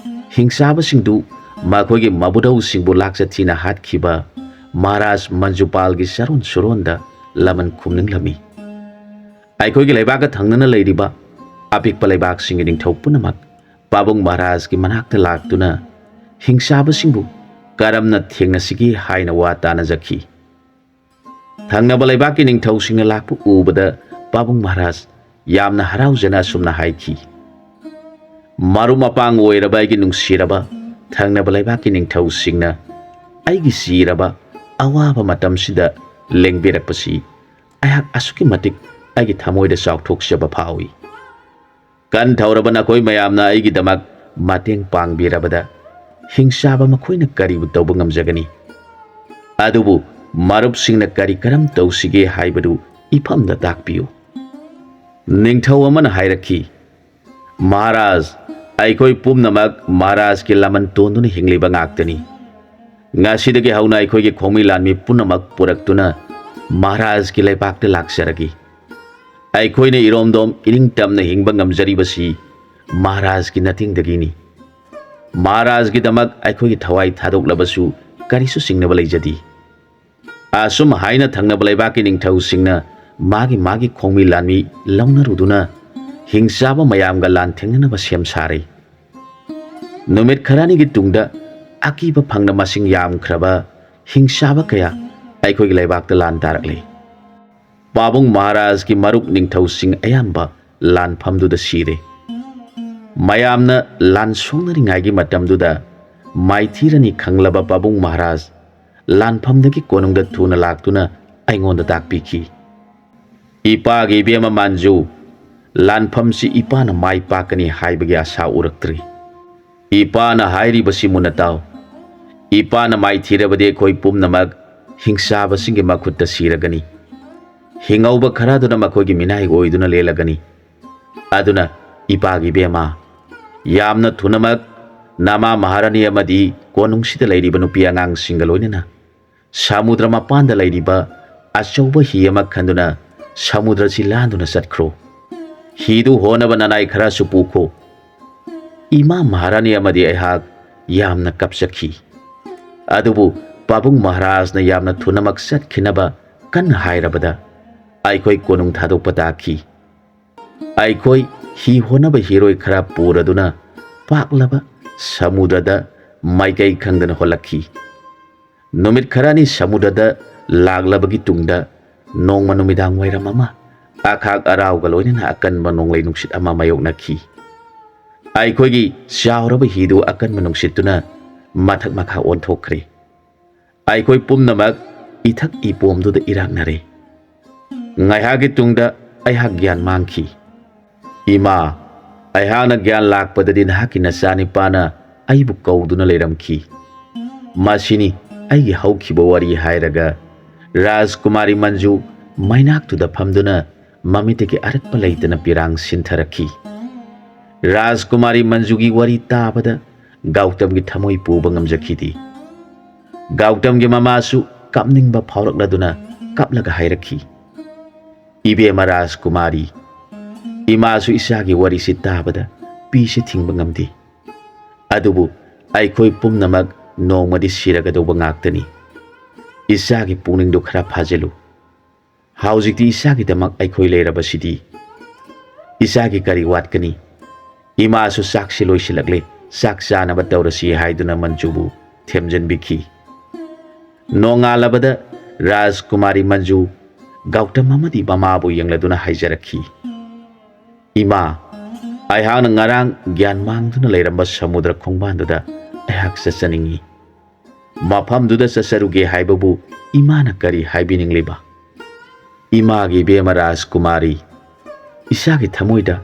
ꯍꯤꯡꯆꯥꯕꯁꯤꯡꯗꯨ ꯃꯈꯣꯏꯒꯤ ꯃꯕꯨꯙꯧꯁꯤꯡꯕꯨ ꯂꯥꯛꯆ ꯊꯤꯅ ꯍꯥꯠꯈꯤꯕ ꯃꯍꯥꯔꯥꯖ ꯃꯟꯖꯨꯄꯥꯜꯒꯤ ꯆꯥꯔꯣꯟ ꯁꯨꯔꯣꯟꯗ ꯂꯃꯟ ꯈꯨꯝꯅꯤꯡꯂꯝꯃꯤ꯫ ꯑꯩꯈꯣꯏꯒꯤ ꯂꯩꯕꯥꯛꯀ ꯊꯪꯅꯅ ꯂꯩꯔꯤꯕ ꯑꯄꯤꯛꯄ ꯂꯩꯕꯥꯛꯁꯤꯡꯒꯤ ꯅꯤꯡꯊꯧ ꯄꯨꯝꯅꯃꯛ ꯄꯥꯕꯨꯡ ꯃꯍꯥꯔꯥꯖꯀꯤ ꯃꯅꯥꯛꯇ ꯂꯥꯛꯇꯨꯅ ꯍꯤꯡꯆꯥꯕꯁꯤꯡꯕꯨ ꯀꯔꯝꯅ ꯊꯦꯡꯅꯁꯤꯒꯦ ꯍꯥꯏꯅ ꯋꯥ ꯇꯥꯅꯖꯈꯤ꯫ ꯊꯪꯅꯕ ꯂꯩꯕꯥꯛꯀꯤ ꯅꯤꯡꯊꯧꯁꯤꯡꯅ ꯂꯥꯛꯄ ꯎꯕꯗ ꯄꯥꯕꯨꯡ ꯃꯍꯥꯔꯥꯖ ꯌꯥꯝꯅ ꯍꯔꯥꯎꯖꯅ ꯑꯁꯨꯝꯅ ꯍꯥꯏꯈꯤ, "ꯃꯔꯨꯞ ꯃꯄꯥꯡ ꯑꯣꯏꯔꯕ ꯑꯩꯒꯤ ꯅꯨꯡꯁꯤꯔꯕ ꯊꯪꯅꯕ ꯂꯩꯕꯥꯛꯀꯤ ꯅꯤꯡꯊꯧꯁꯤꯡꯅ ꯑꯩꯒꯤ ꯆꯤꯔꯕ ꯑꯋꯥꯕ ꯃꯇꯝꯁꯤꯗ ꯂꯦꯡꯕꯤꯔꯛꯄꯁꯤ ꯑꯩꯍꯥꯛ ꯑꯁꯨꯛꯀꯤ ꯃꯇꯤꯛ ꯑꯩꯒꯤ ꯊꯃꯣꯏꯗ ꯆꯥꯎꯊꯣꯛꯆꯕ ꯐꯥꯎꯏ꯫ ꯀꯟꯊꯧꯔꯕ ꯅꯈꯣꯏ ꯃꯌꯥꯝꯅ ꯑꯩꯒꯤꯗꯃꯛ ꯃꯇꯦꯡ ꯄꯥꯡꯕꯤꯔꯕꯗ ꯍꯤꯡꯆꯥꯕ ꯃꯈꯣꯏꯅ ꯀꯔꯤꯕꯨ ꯇꯧꯕ ꯉꯝꯖꯒꯅꯤ? ꯑꯗꯨꯕꯨ ꯃꯔꯨꯞꯁꯤꯡꯅ ꯀꯔꯤ ꯀꯔꯝ ꯇꯧꯁꯤꯒꯦ ꯍꯥꯏꯕꯗꯨ ꯏꯐꯝꯗ ꯇꯥꯛꯄꯤꯌꯨ꯫" ꯅꯤꯡꯊꯧ ꯑꯃꯅ ꯍꯥꯏꯔꯛꯈꯤ, "ꯃꯍꯥꯔꯥꯖ, ꯑꯩꯈꯣꯏ ꯄꯨꯝꯅꯃꯛ ꯃꯍꯥꯔꯥꯖꯀꯤ ꯂꯃꯟ ꯇꯣꯟꯗꯨꯅ ꯍꯤꯡꯂꯤꯕ ꯉꯥꯛꯇꯅꯤ꯫ ꯉꯁꯤꯗꯒꯤ ꯍꯧꯅ ꯑꯩꯈꯣꯏꯒꯤ ꯈꯣꯡꯃꯤ ꯂꯥꯟꯃꯤ ꯄꯨꯝꯅꯃꯛ ꯄꯨꯔꯛꯇꯨꯅ ꯃꯍꯥꯔꯥꯖꯀꯤ ꯂꯩꯕꯥꯛꯇ ꯂꯥꯛꯆꯔꯒꯦ꯫ ꯑꯩꯈꯣꯏꯅ ꯏꯔꯣꯝꯗꯣꯝ ꯏꯅꯤꯡꯇꯝꯅ ꯍꯤꯡꯕ ꯉꯝꯖꯔꯤꯕꯁꯤ ꯃꯍꯥꯔꯥꯖꯒꯤ ꯅꯇꯦꯡꯗꯒꯤꯅꯤ꯫ ꯃꯍꯥꯔꯥꯖꯒꯤꯗꯃꯛ ꯑꯩꯈꯣꯏꯒꯤ ꯊꯋꯥꯏ ꯊꯥꯗꯣꯛꯂꯕꯁꯨ ꯀꯔꯤꯁꯨ ꯆꯤꯡꯅꯕ ꯂꯩꯖꯗꯦ꯫ ꯑꯁꯨꯝ ꯍꯥꯏꯅ ꯊꯪꯅꯕ ꯂꯩꯕꯥꯛꯀꯤ ꯅꯤꯡꯊꯧꯁꯤꯡꯅ ꯃꯥꯒꯤ ꯃꯥꯒꯤ ꯈꯣꯡꯃꯤ ꯂꯥꯟꯃꯤ ꯂꯧꯅꯔꯨꯗꯨꯅ ꯍꯤꯡꯆꯥꯕ ꯃꯌꯥꯝꯒ ꯂꯥꯟ ꯊꯦꯡꯅꯅꯕ ꯁꯦꯝ ꯁꯥꯔꯦ꯫ ꯅꯨꯃꯤꯠ ꯈꯔꯅꯤꯒꯤ ꯇꯨꯡꯗ ꯑꯀꯤꯕ ꯐꯪꯅ ꯃꯁꯤꯡ ꯌꯥꯝꯈ꯭ꯔꯕ ꯍꯤꯡꯆꯥꯕ ꯀꯌꯥ ꯑꯩꯈꯣꯏꯒꯤ ꯂꯩꯕꯥꯛꯇ ꯂꯥꯟ ꯇꯥꯔꯛꯂꯦ꯫ ꯄꯥꯕꯨꯡ ꯃꯍꯥꯔꯥꯖꯀꯤ ꯃꯔꯨꯞ ꯅꯤꯡꯊꯧꯁꯤꯡ ꯑꯌꯥꯝꯕ ꯂꯥꯟꯐꯝꯗꯨꯗ ꯁꯤꯔꯦ꯫ ꯃꯌꯥꯝꯅ ꯂꯥꯟ ꯁꯣꯛꯅꯔꯤꯉꯩꯒꯤ ꯃꯇꯝꯗꯨꯗ ꯃꯥꯏꯊꯤꯔꯅꯤ ꯈꯪꯂꯕ ꯄꯥꯕꯨꯡ ꯃꯍꯥꯔꯥꯖ ꯂꯥꯟꯐꯝꯗꯒꯤ ꯀꯣꯅꯨꯡꯗ ꯊꯨꯅ ꯂꯥꯛꯇꯨꯅ ꯑꯩꯉꯣꯟꯗ ꯇꯥꯛꯄꯤꯈꯤ꯫ "ꯏꯄꯥꯒꯤ ꯏꯕꯦꯝꯃ ꯃꯥꯟꯖꯨ, ꯂꯥꯟꯐꯝꯁꯤ ꯏꯄꯥꯅ ꯃꯥꯏ ꯄꯥꯛꯀꯅꯤ ꯍꯥꯏꯕꯒꯤ ꯑꯁꯥ ꯎꯔꯛꯇ꯭ꯔꯤ꯫ ꯏꯄꯥꯅ ꯍꯥꯏꯔꯤꯕꯁꯤ ꯃꯨꯟꯅ ꯇꯥꯎ꯫ ꯏꯄꯥꯅ ꯃꯥꯏꯊꯤꯔꯕꯗꯤ ꯑꯩꯈꯣꯏ ꯄꯨꯝꯅꯃꯛ ꯍꯤꯡꯆꯥꯕꯁꯤꯡꯒꯤ ꯃꯈꯨꯠꯇ ꯁꯤꯔꯒꯅꯤ꯫ ꯍꯤꯡꯍꯧꯕ ꯈꯔꯗꯨꯅ ꯃꯈꯣꯏꯒꯤ ꯃꯤꯅꯥꯏ ꯑꯣꯏꯗꯨꯅ ꯂꯦꯜꯂꯒꯅꯤ꯫ ꯑꯗꯨꯅ ꯏꯄꯥꯒꯤ ꯏꯕꯦꯝꯃ, ꯌꯥꯝꯅ ꯊꯨꯅꯃꯛ ꯅꯃꯥ ꯃꯍꯥꯔꯥꯅꯤ ꯑꯃꯗꯤ ꯀꯣꯅꯨꯡꯁꯤꯗ ꯂꯩꯔꯤꯕ ꯅꯨꯄꯤ ꯑꯉꯥꯡꯁꯤꯡꯒ ꯂꯣꯏꯅꯅ ꯁꯃꯨꯗ꯭ꯔ ꯃꯄꯥꯟꯗ ꯂꯩꯔꯤꯕ ꯑꯆꯧꯕ ꯍꯤ ꯑꯃ ꯈꯟꯗꯨꯅ ꯁꯃꯨꯗ꯭ꯔꯁꯤ ꯂꯥꯟꯗꯨꯅ ꯆꯠꯈ꯭ꯔꯣ꯫ ꯍꯤꯗꯨ ꯍꯣꯅꯕ ꯅꯅꯥꯏ ꯈꯔꯁꯨ ꯄꯨꯈꯣ꯫" ꯏꯃꯥ ꯃꯍꯥꯔꯥꯅꯤ ꯑꯃꯗꯤ ꯑꯩꯍꯥꯛ ꯌꯥꯝꯅ ꯀꯞꯆꯈꯤ꯫ ꯑꯗꯨꯕꯨ ꯄꯥꯕꯨꯡ ꯃꯍꯥꯔꯥꯖꯅ ꯌꯥꯝꯅ ꯊꯨꯅꯃꯛ ꯆꯠꯈꯤꯅꯕ ꯀꯟꯅ ꯍꯥꯏꯔꯕꯗ ꯑꯩꯈꯣꯏ ꯀꯣꯅꯨꯡ ꯊꯥꯗꯣꯛꯄ ꯇꯥꯈꯤ꯫ ꯑꯩꯈꯣꯏ ꯍꯤ ꯍꯣꯟꯅꯕ ꯍꯤꯔꯣꯏ ꯈꯔ ꯄꯨꯔꯗꯨꯅ ꯄꯥꯛꯂꯕ ꯁꯃꯨꯗ꯭ꯔꯗ ꯃꯥꯏꯀꯩ ꯈꯪꯗꯅ ꯍꯣꯜꯂꯛꯈꯤ꯫ ꯅꯨꯃꯤꯠ ꯈꯔꯅꯤ ꯁꯃꯨꯗ꯭ꯔꯗ ꯂꯥꯛꯂꯕꯒꯤ ꯇꯨꯡꯗ ꯅꯣꯡꯃ ꯅꯨꯃꯤꯗꯥꯡ ꯋꯥꯏꯔꯝ ꯑꯃ ꯑꯈꯥꯛ ꯑꯔꯥꯎꯒ ꯂꯣꯏꯅꯅ ꯑꯀꯟꯕ ꯅꯣꯡꯂꯩ ꯅꯨꯡꯁꯤꯠ ꯑꯃ ꯃꯥꯌꯣꯛꯅꯈꯤ꯫ ꯑꯩꯈꯣꯏꯒꯤ ꯆꯥꯎꯔꯕ ꯍꯤꯗꯨ ꯑꯀꯟꯕ ꯅꯨꯡꯁꯤꯠꯇꯨꯅ ꯃꯊꯛ ꯃꯈꯥ ꯑꯣꯟꯊꯣꯛꯈ꯭ꯔꯦ꯫ ꯑꯩꯈꯣꯏ ꯄꯨꯝꯅꯃꯛ ꯏꯊꯛ ꯏꯄꯣꯝꯗꯨꯗ ꯏꯔꯥꯛꯅꯔꯦ꯫ ꯉꯥꯏꯍꯥꯛꯀꯤ ꯇꯨꯡꯗ ꯑꯩꯍꯥꯛ ꯒ꯭ꯌꯥꯟ ꯃꯥꯡꯈꯤ꯫ "ꯏꯃꯥ, ꯑꯩꯍꯥꯛꯅ ꯒ꯭ꯌꯥꯟ ꯂꯥꯛꯄꯗꯗꯤ ꯅꯍꯥꯛꯀꯤ ꯅꯆꯥꯅꯤꯄꯥꯅ ꯑꯩꯕꯨ ꯀꯧꯗꯨꯅ ꯂꯩꯔꯝꯈꯤ꯫ ꯃꯁꯤꯅꯤ ꯑꯩꯒꯤ ꯍꯧꯈꯤꯕ ꯋꯥꯔꯤ" ꯍꯥꯏꯔꯒ ꯔꯥꯖꯀꯨꯃꯥꯔꯤ ꯃꯟꯖꯨ ꯃꯩꯅꯥꯛꯇꯨꯗ ꯐꯝꯗꯨꯅ ꯃꯃꯤꯠꯇꯒꯤ ꯑꯔꯛꯄ ꯂꯩꯇꯅ ꯄꯤꯔꯥꯡ ꯁꯤꯟꯊꯔꯛꯈꯤ꯫ ꯔꯥꯖꯀꯨꯃꯥꯔꯤ ꯃꯟꯖꯨꯒꯤ ꯋꯥꯔꯤ ꯇꯥꯕꯗ ꯒꯧꯇꯝꯒꯤ ꯊꯃꯣꯏ ꯄꯨꯕ ꯉꯝꯖꯈꯤꯗꯦ꯫ ꯒꯧꯇꯝꯒꯤ ꯃꯃꯥꯁꯨ ꯀꯞꯅꯤꯡꯕ ꯐꯥꯎꯔꯛꯂꯗꯨꯅ ꯀꯞꯂꯒ ꯍꯥꯏꯔꯛꯈꯤ, "ꯏꯕꯦꯝꯃ ꯔꯥꯖꯀꯨꯃꯥꯔꯤ, ꯏꯃꯥꯁꯨ ꯏꯆꯥꯒꯤ ꯋꯥꯔꯤꯁꯤ ꯇꯥꯕꯗ ꯄꯤꯁꯤ ꯊꯤꯡꯕ ꯉꯝꯗꯦ꯫ ꯑꯗꯨꯕꯨ ꯑꯩꯈꯣꯏ ꯄꯨꯝꯅꯃꯛ ꯅꯣꯡꯃꯗꯤ ꯁꯤꯔꯒꯗꯧꯕ ꯉꯥꯛꯇꯅꯤ꯫ ꯏꯆꯥꯒꯤ ꯄꯨꯛꯅꯤꯡꯗꯨ ꯈꯔ ꯐꯥꯖꯤꯜꯂꯨ꯫ ꯍꯧꯖꯤꯛꯇꯤ ꯏꯆꯥꯒꯤꯗꯃꯛ ꯑꯩꯈꯣꯏ ꯂꯩꯔꯕꯁꯤꯗꯤ꯫ ꯏꯆꯥꯒꯤ ꯀꯔꯤ ꯋꯥꯠꯀꯅꯤ? ꯏꯃꯥꯁꯨ ꯆꯥꯛꯁꯤ ꯂꯣꯏꯁꯤꯜꯂꯛꯂꯦ, ꯆꯥꯛ ꯆꯥꯅꯕ ꯇꯧꯔꯁꯤ" ꯍꯥꯏꯗꯨꯅ ꯃꯟꯖꯨꯕꯨ ꯊꯦꯝꯖꯤꯟꯕꯤꯈꯤ꯫ ꯅꯣꯡꯉꯥꯜꯂꯕꯗ ꯔꯥꯖꯀꯨꯃꯥꯔꯤ ꯃꯟꯖꯨ ꯒꯧꯇꯝ ꯑꯃꯗꯤ ꯃꯃꯥꯕꯨ ꯌꯦꯡꯂꯗꯨꯅ ꯍꯥꯏꯖꯔꯛꯈꯤ, "ꯏꯃꯥ, ꯑꯩꯍꯥꯛꯅ ꯉꯔꯥꯡ ꯒ꯭ꯌꯥꯟ ꯃꯥꯡꯗꯨꯅ ꯂꯩꯔꯝꯕ ꯁꯃꯨꯗ꯭ꯔ ꯈꯣꯡꯕꯥꯟꯗꯨꯗ ꯑꯩꯍꯥꯛ ꯆꯠꯆꯅꯤꯡꯏ꯫ ꯃꯐꯝꯗꯨꯗ ꯆꯠꯆꯔꯨꯒꯦ ꯍꯥꯏꯕꯕꯨ ꯏꯃꯥꯅ ꯀꯔꯤ ꯍꯥꯏꯕꯤꯅꯤꯡꯂꯤꯕ? ꯏꯃꯥꯒꯤ ꯏꯕꯦꯝꯃ ꯔꯥꯖꯀꯨꯃꯥꯔꯤ, ꯏꯆꯥꯒꯤ ꯊꯃꯣꯏꯗ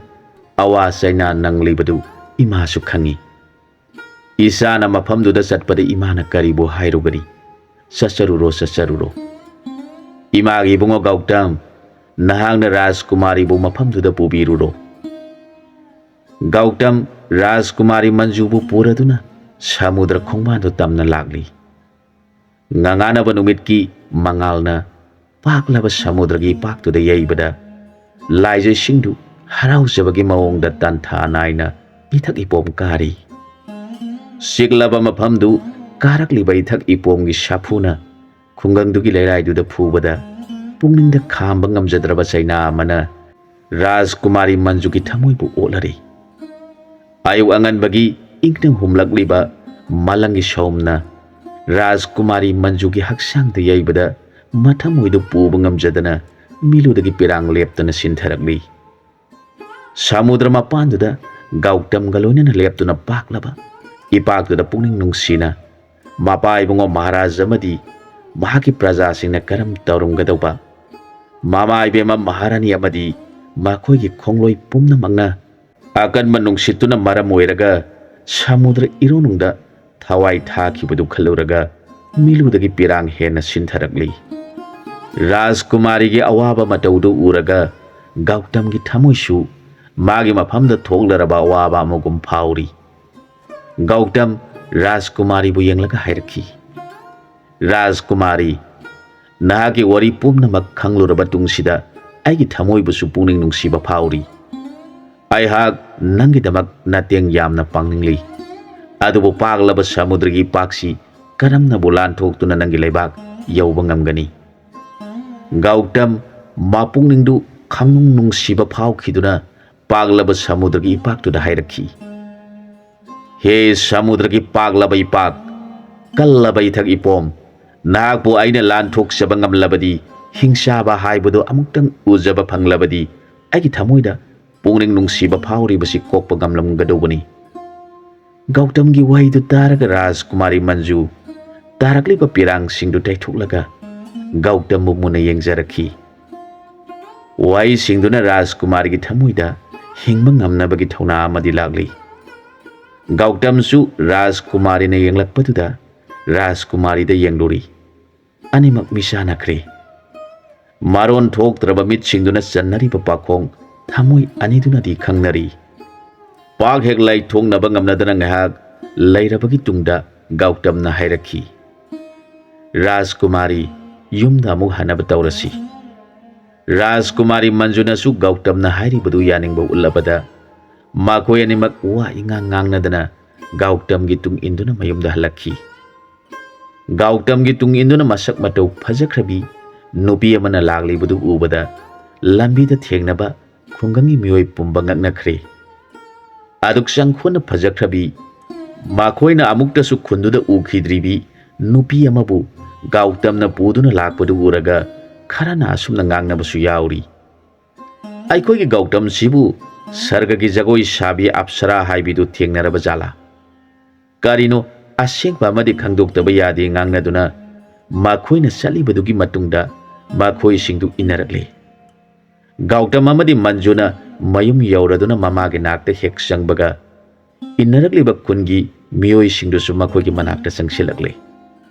ꯑꯋꯥ ꯆꯩꯅꯥ ꯅꯪꯂꯤꯕꯗꯨ ꯏꯃꯥꯁꯨ ꯈꯪꯏ꯫ ꯏꯆꯥꯅ ꯃꯐꯝꯗꯨꯗ ꯆꯠꯄꯗ ꯏꯃꯥꯅ ꯀꯔꯤꯕꯨ ꯍꯥꯏꯔꯨꯒꯅꯤ? ꯆꯠꯆꯔꯨꯔꯣ, ꯆꯠꯆꯔꯨꯔꯣ꯫ ꯏꯃꯥꯒꯤ ꯏꯕꯨꯡꯉꯣ ꯒꯧꯇꯝ, ꯅꯍꯥꯛꯅ ꯔꯥꯖꯀꯨꯃꯥꯔꯤꯕꯨ ꯃꯐꯝꯗꯨꯗ ꯄꯨꯕꯤꯔꯨꯔꯣ"꯫ ꯒꯧꯇꯝ ꯔꯥꯖꯀꯨꯃꯥꯔꯤ ꯃꯟꯖꯨꯕꯨ ꯄꯨꯔꯗꯨꯅ ꯁꯃꯨꯗ꯭ꯔ ꯈꯣꯡꯕꯥꯟꯗꯨ ꯇꯝꯅ ꯂꯥꯛꯂꯤ꯫ ꯉꯉꯥꯅꯕ ꯅꯨꯃꯤꯠꯀꯤ ꯃꯉꯥꯜꯅ ꯄꯥꯛꯂꯕ ꯁꯃꯨꯗ꯭ꯔꯒꯤ ꯏꯄꯥꯛꯇꯨꯗ ꯌꯩꯕꯗ, ꯂꯥꯏꯖꯩꯁꯤꯡꯗꯨ ꯍꯔꯥꯎꯖꯕꯒꯤ ꯃꯑꯣꯡꯗ ꯇꯥꯟꯊꯥ ꯅꯥꯏꯅ ꯏꯊꯛ ꯏꯄꯣꯝ ꯀꯥꯔꯤ꯫ ꯆꯤꯛꯂꯕ ꯃꯐꯝꯗꯨ ꯀꯥꯔꯛꯂꯤꯕ ꯏꯊꯛ ꯏꯄꯣꯝꯒꯤ ꯁꯥꯐꯨꯅ ꯈꯨꯡꯒꯪꯗꯨꯒꯤ ꯂꯩꯔꯥꯏꯗꯨꯗ ꯐꯨꯕꯗ, ꯄꯨꯛꯅꯤꯡꯗ ꯈꯥꯝꯕ ꯉꯝꯖꯗ꯭ꯔꯕ ꯆꯩꯅꯥ ꯑꯃꯅ ꯔꯥꯖꯀꯨꯃꯥꯔꯤ ꯃꯟꯖꯨꯒꯤ ꯊꯃꯣꯏꯕꯨ ꯑꯣꯠꯂꯔꯤ꯫ ꯑꯌꯨꯛ ꯑꯉꯟꯕꯒꯤ ꯏꯪꯅ ꯍꯨꯝꯂꯛꯂꯤꯕ ꯃꯂꯪꯒꯤ ꯁꯣꯝꯅ ꯔꯥꯖꯀꯨꯃꯥꯔꯤ ꯃꯟꯖꯨꯒꯤ ꯍꯛꯆꯥꯡꯗ ꯌꯩꯕꯗ, ꯃꯊꯃꯣꯏꯗꯨ ꯄꯨꯕ ꯉꯝꯖꯗꯅ ꯃꯤꯂꯨꯗꯒꯤ ꯄꯤꯔꯥꯡ ꯂꯦꯞꯇꯅ ꯁꯤꯟꯊꯔꯛꯂꯤ꯫ ꯁꯃꯨꯗ꯭ꯔ ꯃꯄꯥꯟꯗꯨꯗ ꯒꯧꯇꯝꯒ ꯂꯣꯏꯅꯅ ꯂꯦꯞꯇꯨꯅ ꯄꯥꯛꯂꯕ ꯏꯄꯥꯛꯇꯨꯗ ꯄꯨꯛꯅꯤꯡ ꯅꯨꯡꯁꯤꯅ ꯃꯄꯥ ꯏꯕꯨꯡꯉꯣ ꯃꯍꯥꯔꯥꯖ ꯑꯃꯗꯤ ꯃꯍꯥꯛꯀꯤ ꯄ꯭ꯔꯖꯥꯁꯤꯡꯅ ꯀꯔꯝ ꯇꯧꯔꯝꯒꯗꯧꯕ, ꯃꯃꯥ ꯏꯕꯦꯝꯃ ꯃꯍꯥꯔꯥꯅꯤ ꯑꯃꯗꯤ ꯃꯈꯣꯏꯒꯤ ꯈꯣꯡꯂꯣꯏ ꯄꯨꯝꯅꯃꯛꯅ ꯑꯀꯟꯕ ꯅꯨꯡꯁꯤꯠꯇꯨꯅ ꯃꯔꯝ ꯑꯣꯏꯔꯒ ꯁꯃꯨꯗ꯭ꯔ ꯏꯔꯣꯟꯅꯨꯡꯗ ꯊꯋꯥꯏ ꯊꯥꯈꯤꯕꯗꯨ ꯈꯜꯂꯨꯔꯒ ꯃꯤꯂꯨꯗꯒꯤ ꯄꯤꯔꯥꯡ ꯍꯦꯟꯅ ꯁꯤꯟꯊꯔꯛꯂꯤ꯫ ꯔꯥꯖꯀꯨꯃꯥꯔꯤꯒꯤ ꯑꯋꯥꯕ ꯃꯇꯧꯗꯨ ꯎꯔꯒ ꯒꯧꯇꯝꯒꯤ ꯊꯃꯣꯏꯁꯨ ꯃꯥꯒꯤ ꯃꯐꯝꯗ ꯊꯣꯛꯂꯔꯕ ꯑꯋꯥꯕ ꯑꯃꯒꯨꯝ ꯐꯥꯎꯔꯤ꯫ ꯒꯧꯇꯝ ꯔꯥꯖꯀꯨꯃꯥꯔꯤꯕꯨ ꯌꯦꯡꯂꯒ ꯍꯥꯏꯔꯛꯈꯤ, "ꯔꯥꯖꯀꯨꯃꯥꯔꯤ, ꯅꯍꯥꯛꯀꯤ ꯋꯥꯔꯤ ꯄꯨꯝꯅꯃꯛ ꯈꯪꯂꯨꯔꯕ ꯇꯨꯡꯁꯤꯗ ꯑꯩꯒꯤ ꯊꯃꯣꯏꯕꯨꯁꯨ ꯄꯨꯛꯅꯤꯡ ꯅꯨꯡꯁꯤꯕ ꯐꯥꯎꯔꯤ꯫ ꯑꯩꯍꯥꯛ ꯅꯪꯒꯤꯗꯃꯛ ꯅꯇꯦꯡ ꯌꯥꯝꯅ ꯄꯥꯡꯅꯤꯡꯂꯤ꯫ ꯑꯗꯨꯕꯨ ꯄꯥꯛꯂꯕ ꯁꯃꯨꯗ꯭ꯔꯒꯤ ꯏꯄꯥꯛꯁꯤ ꯀꯔꯝꯅꯕꯨ ꯂꯥꯟꯊꯣꯛꯇꯨꯅ ꯅꯪꯒꯤ ꯂꯩꯕꯥꯛ ꯌꯧꯕ ꯉꯝꯒꯅꯤ?" ꯒꯧꯇꯝ ꯃꯄꯨꯛꯅꯤꯡꯗꯨ ꯈꯪꯅꯨꯡ ꯅꯨꯡꯁꯤꯕ ꯐꯥꯎꯈꯤꯗꯨꯅ ꯄꯥꯛꯂꯕ ꯁꯃꯨꯗ꯭ꯔꯒꯤ ꯏꯄꯥꯛꯇꯨꯗ ꯍꯥꯏꯔꯛꯈꯤ, "ꯍꯦ ꯁꯃꯨꯗ꯭ꯔꯒꯤ ꯄꯥꯛꯂꯕ ꯏꯄꯥꯛ, ꯀꯜꯂꯕ ꯏꯊꯛ ꯏꯄꯣꯝ, ꯅꯍꯥꯛꯄꯨ ꯑꯩꯅ ꯂꯥꯟꯊꯣꯛꯆꯕ ꯉꯝꯂꯕꯗꯤ, ꯍꯤꯡꯆꯥꯕ ꯍꯥꯏꯕꯗꯨ ꯑꯃꯨꯛꯇꯪ ꯎꯖꯕ ꯐꯪꯂꯕꯗꯤ, ꯑꯩꯒꯤ ꯊꯃꯣꯏꯗ ꯄꯨꯛꯅꯤꯡ ꯅꯨꯡꯁꯤꯕ ꯐꯥꯎꯔꯤꯕꯁꯤ ꯀꯣꯛꯄ ꯉꯝꯂꯝꯒꯗꯧꯕꯅꯤ꯫" ꯒꯧꯇꯝꯒꯤ ꯋꯥꯍꯩꯗꯨ ꯇꯥꯔꯒ ꯔꯥꯖꯀꯨꯃꯥꯔꯤ ꯃꯟꯖꯨ ꯇꯥꯔꯛꯂꯤꯕ ꯄꯤꯔꯥꯡꯁꯤꯡꯗꯨ ꯇꯩꯊꯣꯛꯂꯒ ꯒꯧꯇꯝꯕꯨ ꯃꯨꯟꯅ ꯌꯦꯡꯖꯔꯛꯈꯤ꯫ ꯋꯥꯍꯩꯁꯤꯡꯗꯨꯅ ꯔꯥꯖꯀꯨꯃꯥꯔꯤꯒꯤ ꯊꯃꯣꯏꯗ ꯍꯤꯡꯕ ꯉꯝꯅꯕꯒꯤ ꯊꯧꯅꯥ ꯑꯃꯗꯤ ꯂꯥꯛꯂꯤ꯫ ꯒꯧꯇꯝꯁꯨ ꯔꯥꯖꯀꯨꯃꯥꯔꯤꯅ ꯌꯦꯡꯂꯛꯄꯗꯨꯗ ꯔꯥꯖꯀꯨꯃꯥꯔꯤꯗ ꯌꯦꯡꯂꯨꯔꯤ꯫ ꯑꯅꯤꯃꯛ ꯃꯤꯆꯥꯟꯅꯈ꯭ꯔꯦ꯫ ꯃꯔꯣꯟ ꯊꯣꯛꯇ꯭ꯔꯕ ꯃꯤꯠꯁꯤꯡꯗꯨꯅ ꯆꯟꯅꯔꯤꯕ ꯄꯥꯈꯣꯡ ꯊꯃꯣꯏ ꯑꯅꯤꯗꯨꯅꯗꯤ ꯈꯪꯅꯔꯤ꯫ ꯄꯥꯛ ꯍꯦꯛ ꯂꯥꯏꯊꯣꯛꯅꯕ ꯉꯝꯅꯗꯅ ꯉꯥꯏꯍꯥꯛ ꯂꯩꯔꯕꯒꯤ ꯇꯨꯡꯗ ꯒꯧꯇꯝꯅ ꯍꯥꯏꯔꯛꯈꯤ, "ꯔꯥꯖꯀꯨꯃꯥꯔꯤ, ꯌꯨꯝꯗ ꯑꯃꯨꯛ ꯍꯟꯅꯕ ꯇꯧꯔꯁꯤ꯫" ꯔꯥꯖꯀꯨꯃꯥꯔꯤ ꯃꯟꯖꯨꯅꯁꯨ ꯒꯧꯇꯝꯅ ꯍꯥꯏꯔꯤꯕꯗꯨ ꯌꯥꯅꯤꯡꯕ ꯎꯠꯂꯕꯗ ꯃꯈꯣꯏ ꯑꯅꯤꯃꯛ ꯋꯥ ꯏꯉꯥꯡ ꯉꯥꯡꯅꯗꯅ ꯒꯧꯇꯝꯒꯤ ꯇꯨꯡ ꯏꯟꯗꯨꯅ ꯃꯌꯨꯝꯗ ꯍꯜꯂꯛꯈꯤ꯫ ꯒꯧꯇꯝꯒꯤ ꯇꯨꯡ ꯏꯟꯗꯨꯅ ꯃꯁꯛ ꯃꯇꯧ ꯐꯖꯈ꯭ꯔꯕꯤ ꯅꯨꯄꯤ ꯑꯃꯅ ꯂꯥꯛꯂꯤꯕꯗꯨ ꯎꯕꯗ ꯂꯝꯕꯤꯗ ꯊꯦꯡꯅꯕ ꯈꯨꯡꯒꯪꯒꯤ ꯃꯤꯑꯣꯏ ꯄꯨꯝꯕ ꯉꯛꯅꯈ꯭ꯔꯦ꯫ ꯑꯗꯨꯛ ꯆꯪꯈꯣꯟꯅ ꯐꯖꯈ꯭ꯔꯕꯤ, ꯃꯈꯣꯏꯅ ꯑꯃꯨꯛꯇꯁꯨ ꯈꯨꯟꯗꯨꯗ ꯎꯈꯤꯗ꯭ꯔꯤꯕꯤ ꯅꯨꯄꯤ ꯑꯃꯕꯨ ꯒꯧꯇꯝꯅ ꯄꯨꯗꯨꯅ ꯂꯥꯛꯄꯗꯨ ꯎꯔꯒ ꯈꯔꯅ ꯑꯁꯨꯝꯅ ꯉꯥꯡꯅꯕꯁꯨ ꯌꯥꯎꯔꯤ, "ꯑꯩꯈꯣꯏꯒꯤ ꯒꯧꯇꯝꯁꯤꯕꯨ ꯁꯔꯒꯒꯤ ꯖꯒꯣꯏ ꯁꯥꯕꯤ ꯑꯞꯁꯔꯥ ꯍꯥꯏꯕꯤꯗꯨ ꯊꯦꯡꯅꯔꯕ ꯖꯥꯠꯂꯥ? ꯀꯔꯤꯅꯣ ꯑꯁꯦꯡꯕ ꯑꯃꯗꯤ ꯈꯪꯗꯣꯛꯇꯕ ꯌꯥꯗꯦ" ꯉꯥꯡꯅꯗꯨꯅ ꯃꯈꯣꯏꯅ ꯆꯠꯂꯤꯕꯗꯨꯒꯤ ꯃꯇꯨꯡꯗ ꯃꯈꯣꯏꯁꯤꯡꯗꯨ ꯏꯟꯅꯔꯛꯂꯦ꯫ ꯒꯧꯇꯝ ꯑꯃꯗꯤ ꯃꯟꯖꯨꯅ ꯃꯌꯨꯝ ꯌꯧꯔꯗꯨꯅ ꯃꯃꯥꯒꯤ ꯅꯥꯛꯇ ꯍꯦꯛ ꯆꯪꯕꯒ, ꯏꯟꯅꯔꯛꯂꯤꯕ ꯈꯨꯟꯒꯤ ꯃꯤꯑꯣꯏꯁꯤꯡꯗꯨꯁꯨ ꯃꯈꯣꯏꯒꯤ ꯃꯅꯥꯛꯇ ꯆꯪꯁꯤꯜꯂꯛꯂꯦ꯫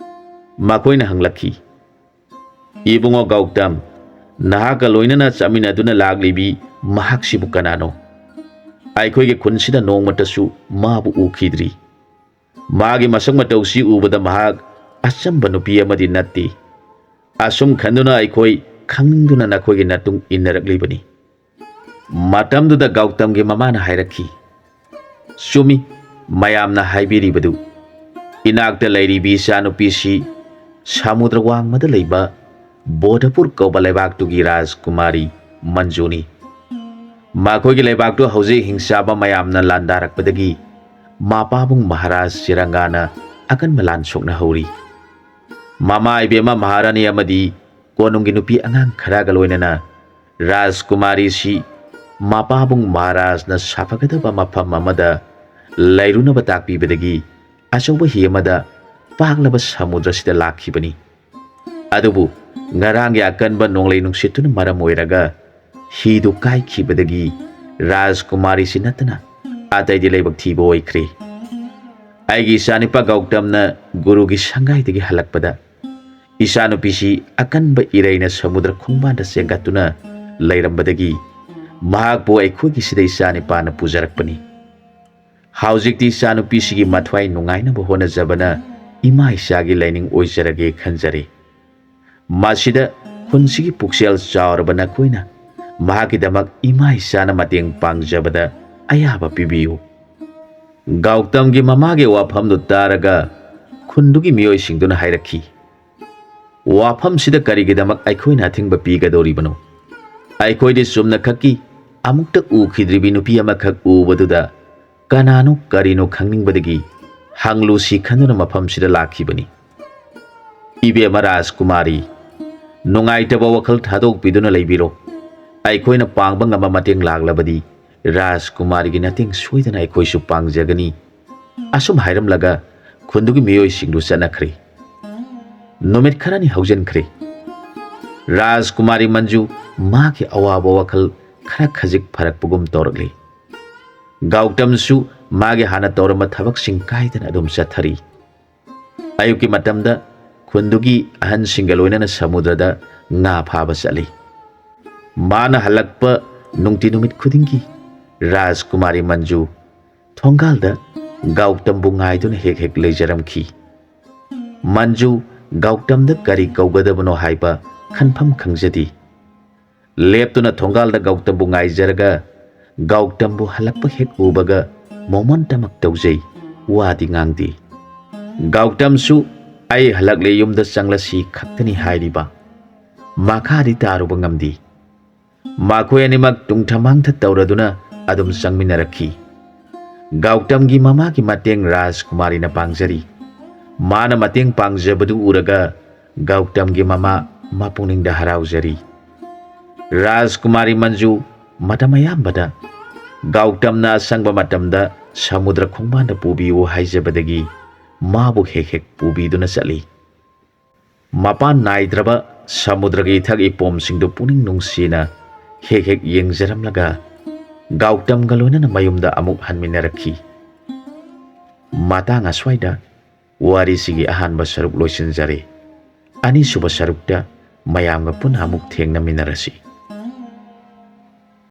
ꯃꯈꯣꯏꯅ ꯍꯪꯂꯛꯈꯤ, "ꯏꯕꯨꯡꯉꯣ ꯒꯧꯇꯝ, ꯅꯍꯥꯛꯀ ꯂꯣꯏꯅꯅ ꯆꯠꯃꯤꯟꯅꯗꯨꯅ ꯂꯥꯛꯂꯤꯕꯤ ꯃꯍꯥꯛꯁꯤꯕꯨ ꯀꯅꯥꯅꯣ? ꯑꯩꯈꯣꯏꯒꯤ ꯈꯨꯟꯁꯤꯗ ꯅꯣꯡꯃꯇꯁꯨ ꯃꯥꯕꯨ ꯎꯈꯤꯗ꯭ꯔꯤ꯫ ꯃꯥꯒꯤ ꯃꯁꯛ ꯃꯇꯧꯁꯤ ꯎꯕꯗ ꯃꯍꯥꯛ ꯑꯆꯝꯕ ꯅꯨꯄꯤ ꯑꯃꯗꯤ ꯅꯠꯇꯦ꯫" ꯑꯁꯨꯝ ꯈꯟꯗꯨꯅ ꯑꯩꯈꯣꯏ ꯈꯪꯅꯤꯡꯗꯨꯅ ꯅꯈꯣꯏꯒꯤ ꯅꯇꯨꯡ ꯏꯟꯅꯔꯛꯂꯤꯕꯅꯤ꯫ ꯃꯇꯝꯗꯨꯗ ꯒꯧꯇꯝꯒꯤ ꯃꯃꯥꯅ ꯍꯥꯏꯔꯛꯈꯤ, "ꯆꯨꯝꯃꯤ, ꯃꯌꯥꯝꯅ ꯍꯥꯏꯕꯤꯔꯤꯕꯗꯨ꯫ ꯏꯅꯥꯛꯇ ꯂꯩꯔꯤꯕꯤ ꯏꯆꯥꯅꯨꯄꯤꯁꯤ ꯁꯃꯨꯗ꯭ꯔ ꯋꯥꯡꯃꯗ ꯂꯩꯕ ꯕꯣꯙꯄꯨꯔ ꯀꯧꯕ ꯂꯩꯕꯥꯛꯇꯨꯒꯤ ꯔꯥꯖꯀꯨꯃꯥꯔꯤ ꯃꯟꯖꯨꯅꯤ꯫ ꯃꯈꯣꯏꯒꯤ ꯂꯩꯕꯥꯛꯇꯨ ꯍꯧꯖꯤꯛ ꯍꯤꯡꯆꯥꯕ ꯃꯌꯥꯝꯅ ꯂꯥꯟꯗꯥꯔꯛꯄꯗꯒꯤ ꯃꯄꯥꯕꯨꯡ ꯃꯍꯥꯔꯥꯖ ꯆꯤꯔꯪꯒꯥꯅ ꯑꯀꯟꯕ ꯂꯥꯟ ꯁꯣꯛꯅꯍꯧꯔꯤ꯫ ꯃꯃꯥ ꯏꯕꯦꯝꯃ ꯃꯍꯥꯔꯥꯅꯤ ꯑꯃꯗꯤ ꯀꯣꯅꯨꯡꯒꯤ ꯅꯨꯄꯤ ꯑꯉꯥꯡ ꯈꯔꯒ ꯂꯣꯏꯅꯅ ꯔꯥꯖꯀꯨꯃꯥꯔꯤꯁꯤ ꯃꯄꯥꯕꯨꯡ ꯃꯍꯥꯔꯥꯖꯅ ꯁꯥꯐꯒꯗꯕ ꯃꯐꯝ ꯑꯃꯗ ꯂꯩꯔꯨꯅꯕ ꯇꯥꯛꯄꯤꯕꯗꯒꯤ ꯑꯆꯧꯕ ꯍꯤ ꯑꯃꯗ ꯄꯥꯛꯂꯕ ꯁꯃꯨꯗ꯭ꯔꯁꯤꯗ ꯂꯥꯛꯈꯤꯕꯅꯤ꯫ ꯑꯗꯨꯕꯨ ꯉꯔꯥꯡꯒꯤ ꯑꯀꯟꯕ ꯅꯣꯡꯂꯩ ꯅꯨꯡꯁꯤꯠꯇꯨꯅ ꯃꯔꯝ ꯑꯣꯏꯔꯒ ꯍꯤꯗꯨ ꯀꯥꯏꯈꯤꯕꯗꯒꯤ ꯔꯥꯖꯀꯨꯃꯥꯔꯤꯁꯤ ꯅꯠꯇꯅ ꯑꯇꯩꯗꯤ ꯂꯥꯏꯕꯛ ꯊꯤꯕ ꯑꯣꯏꯈ꯭ꯔꯦ꯫ ꯑꯩꯒꯤ ꯏꯆꯥꯅꯨꯄꯥ ꯒꯧꯇꯝꯅ ꯒꯨꯔꯨꯒꯤ ꯁꯪꯒꯥꯏꯗꯒꯤ ꯍꯜꯂꯛꯄꯗ ꯏꯆꯥꯅꯨꯄꯤꯁꯤ ꯑꯀꯟꯕ ꯏꯔꯩꯅ ꯁꯃꯨꯗ꯭ꯔ ꯈꯣꯡꯕꯥꯟꯗ ꯆꯦꯟꯒꯠꯇꯨꯅ ꯂꯩꯔꯝꯕꯗꯒꯤ ꯃꯍꯥꯛꯄꯨ ꯑꯩꯈꯣꯏꯒꯤꯁꯤꯗ ꯏꯆꯥꯅꯨꯄꯥꯅ ꯄꯨꯖꯔꯛꯄꯅꯤ꯫ ꯍꯧꯖꯤꯛꯇꯤ ꯏꯆꯥꯅꯨꯄꯤꯁꯤꯒꯤ ꯃꯊ꯭ꯋꯥꯏ ꯅꯨꯡꯉꯥꯏꯅꯕ ꯍꯣꯠꯅꯖꯕꯅ ꯏꯃꯥ ꯏꯆꯥꯒꯤ ꯂꯥꯏꯅꯤꯡ ꯑꯣꯏꯖꯔꯒꯦ ꯈꯟꯖꯔꯦ꯫ ꯃꯁꯤꯗ ꯈꯨꯟꯁꯤꯒꯤ ꯄꯨꯛꯆꯦꯜ ꯆꯥꯎꯔꯕ ꯅꯈꯣꯏꯅ ꯃꯍꯥꯛꯀꯤꯗꯃꯛ ꯏꯃꯥ ꯏꯆꯥꯅ ꯃꯇꯦꯡ ꯄꯥꯡꯖꯕꯗ ꯑꯌꯥꯕ ꯄꯤꯕꯤꯌꯨ꯫" ꯒꯧꯇꯝꯒꯤ ꯃꯃꯥꯒꯤ ꯋꯥꯐꯝꯗꯨ ꯇꯥꯔꯒ ꯈꯨꯟꯗꯨꯒꯤ ꯃꯤꯑꯣꯏꯁꯤꯡꯗꯨꯅ ꯍꯥꯏꯔꯛꯈꯤ, "ꯋꯥꯐꯝꯁꯤꯗ ꯀꯔꯤꯒꯤꯗꯃꯛ ꯑꯩꯈꯣꯏꯅ ꯑꯊꯤꯡꯕ ꯄꯤꯒꯗꯧꯔꯤꯕꯅꯣ? ꯑꯩꯈꯣꯏꯗꯤ ꯆꯨꯝꯅꯈꯛꯀꯤ ꯑꯃꯨꯛꯇ ꯎꯈꯤꯗ꯭ꯔꯤꯕꯤ ꯅꯨꯄꯤ ꯑꯃꯈꯛ ꯎꯕꯗꯨꯗ ꯀꯅꯥꯅꯣ ꯀꯔꯤꯅꯣ ꯈꯪꯅꯤꯡꯕꯗꯒꯤ ꯍꯪꯂꯨꯁꯤ ꯈꯟꯗꯨꯅ ꯃꯐꯝꯁꯤꯗ ꯂꯥꯛꯈꯤꯕꯅꯤ꯫" "ꯏꯕꯦꯝꯃ ꯔꯥꯖꯀꯨꯃꯥꯔꯤ, ꯅꯨꯡꯉꯥꯏꯇꯕ ꯋꯥꯈꯜ ꯊꯥꯗꯣꯛꯄꯤꯗꯨꯅ ꯂꯩꯕꯤꯔꯣ꯫ ꯑꯩꯈꯣꯏꯅ ꯄꯥꯡꯕ ꯉꯝꯕ ꯃꯇꯦꯡ ꯂꯥꯛꯂꯕꯗꯤ ꯔꯥꯖꯀꯨꯃꯥꯔꯤꯒꯤ ꯃꯇꯦꯡ ꯁꯣꯏꯗꯅ ꯑꯩꯈꯣꯏꯁꯨ ꯄꯥꯡꯖꯒꯅꯤ꯫" ꯑꯁꯨꯝ ꯍꯥꯏꯔꯝꯂꯒ ꯈꯨꯟꯗꯨꯒꯤ ꯃꯤꯑꯣꯏꯁꯤꯡꯗꯨ ꯆꯠꯅꯈ꯭ꯔꯦ꯫ ꯅꯨꯃꯤꯠ ꯈꯔꯅꯤ ꯍꯧꯖꯤꯟꯈ꯭ꯔꯦ꯫ ꯔꯥꯖꯀꯨꯃꯥꯔꯤ ꯃꯟꯖꯨ ꯃꯥꯒꯤ ꯑꯋꯥꯕ ꯋꯥꯈꯜ ꯈꯔ ꯈꯖꯤꯛ ꯐꯔꯛꯄꯒꯨꯝ ꯇꯧꯔꯛꯂꯤ꯫ ꯒꯧꯇꯝꯁꯨ ꯃꯥꯒꯤ ꯍꯥꯟꯅ ꯇꯧꯔꯝꯕ ꯊꯕꯛꯁꯤꯡ ꯀꯥꯏꯗꯅ ꯑꯗꯨꯝ ꯆꯠꯊꯔꯤ꯫ ꯑꯌꯨꯛꯀꯤ ꯃꯇꯝꯗ ꯈꯨꯟꯗꯨꯒꯤ ꯑꯍꯟꯁꯤꯡꯒ ꯂꯣꯏꯅꯅ ꯁꯃꯨꯗ꯭ꯔꯗ ꯉꯥ ꯐꯥꯕ ꯆꯠꯂꯤ꯫ ꯃꯥꯅ ꯍꯜꯂꯛꯄ ꯅꯨꯡꯇꯤ ꯅꯨꯃꯤꯠ ꯈꯨꯗꯤꯡꯒꯤ ꯔꯥꯖꯀꯨꯃꯥꯔꯤ ꯃꯟꯖꯨ ꯊꯣꯡꯒꯥꯜꯗ ꯒꯧꯇꯝꯕꯨ ꯉꯥꯏꯗꯨꯅ ꯍꯦꯛ ꯍꯦꯛ ꯂꯩꯖꯔꯝꯈꯤ꯫ ꯃꯟꯖꯨ ꯒꯧꯇꯝꯗ ꯀꯔꯤ ꯀꯧꯒꯗꯕꯅꯣ ꯍꯥꯏꯕ ꯈꯟꯐꯝ ꯈꯪꯖꯗꯦ꯫ ꯂꯦꯞꯇꯨꯅ ꯊꯣꯡꯒꯥꯜꯗ ꯒꯧꯇꯝꯕꯨ ꯉꯥꯏꯖꯔꯒ ꯒꯧꯇꯝꯕꯨ ꯍꯜꯂꯛꯄ ꯍꯦꯛ ꯎꯕꯒ ꯃꯣꯃꯣꯟꯇꯃꯛ ꯇꯧꯖꯩ, ꯋꯥꯗꯤ ꯉꯥꯡꯗꯦ꯫ ꯒꯧꯇꯝꯁꯨ "ꯑꯩ ꯍꯜꯂꯛꯂꯦ, ꯌꯨꯝꯗ ꯆꯪꯂꯁꯤ" ꯈꯛꯇꯅꯤ ꯍꯥꯏꯔꯤꯕ꯫ ꯃꯈꯥꯗꯤ ꯇꯥꯔꯨꯕ ꯉꯝꯗꯦ꯫ ꯃꯈꯣꯏ ꯑꯅꯤꯃꯛ ꯇꯨꯡꯊ ꯃꯥꯡꯊ ꯇꯧꯔꯗꯨꯅ ꯑꯗꯨꯝ ꯆꯪꯃꯤꯟꯅꯔꯛꯈꯤ꯫ ꯒꯧꯇꯝꯒꯤ ꯃꯃꯥꯒꯤ ꯃꯇꯦꯡ ꯔꯥꯖꯀꯨꯃꯥꯔꯤꯅ ꯄꯥꯡꯖꯔꯤ꯫ ꯃꯥꯅ ꯃꯇꯦꯡ ꯄꯥꯡꯖꯕꯗꯨ ꯎꯔꯒ ꯒꯧꯇꯝꯒꯤ ꯃꯃꯥ ꯃꯄꯨꯛꯅꯤꯡꯗ ꯍꯔꯥꯎꯖꯔꯤ꯫ ꯔꯥꯖꯀꯨꯃꯥꯔꯤ ꯃꯟꯖꯨ ꯃꯇꯝ ꯑꯌꯥꯝꯕꯗ ꯒꯧꯇꯝꯅ ꯑꯁꯪꯕ ꯃꯇꯝꯗ ꯁꯃꯨꯗ꯭ꯔ ꯈꯣꯡꯕꯥꯟꯗ ꯄꯨꯕꯤꯌꯨ ꯍꯥꯏꯖꯕꯗꯒꯤ ꯃꯥꯕꯨ ꯍꯦꯛ ꯍꯦꯛ ꯄꯨꯕꯤꯗꯨꯅ ꯆꯠꯂꯤ꯫ ꯃꯄꯥꯟ ꯅꯥꯏꯗ꯭ꯔꯕ ꯁꯃꯨꯗ꯭ꯔꯒꯤ ꯏꯊꯛ ꯏꯄꯣꯝꯁꯤꯡꯗꯨ ꯄꯨꯛꯅꯤꯡ ꯅꯨꯡꯁꯤꯅ ꯍꯦꯛ ꯍꯦꯛ ꯌꯦꯡꯖꯔꯝꯂꯒ ꯒꯧꯇꯝꯒ ꯂꯣꯏꯅꯅ ꯃꯌꯨꯝꯗ ꯑꯃꯨꯛ ꯍꯟꯃꯤꯟꯅꯔꯛꯈꯤ꯫ ꯃꯇꯥꯡ ꯑꯁ꯭ꯋꯥꯏꯗ ꯋꯥꯔꯤꯁꯤꯒꯤ ꯑꯍꯥꯟꯕ ꯁꯔꯨꯛ ꯂꯣꯏꯁꯤꯟꯖꯔꯦ꯫ ꯑꯅꯤꯁꯨꯕ ꯁꯔꯨꯛꯇ ꯃꯌꯥꯝꯒ ꯄꯨꯟꯅ ꯑꯃꯨꯛ ꯊꯦꯡꯅꯃꯤꯟꯅꯔꯁꯤ꯫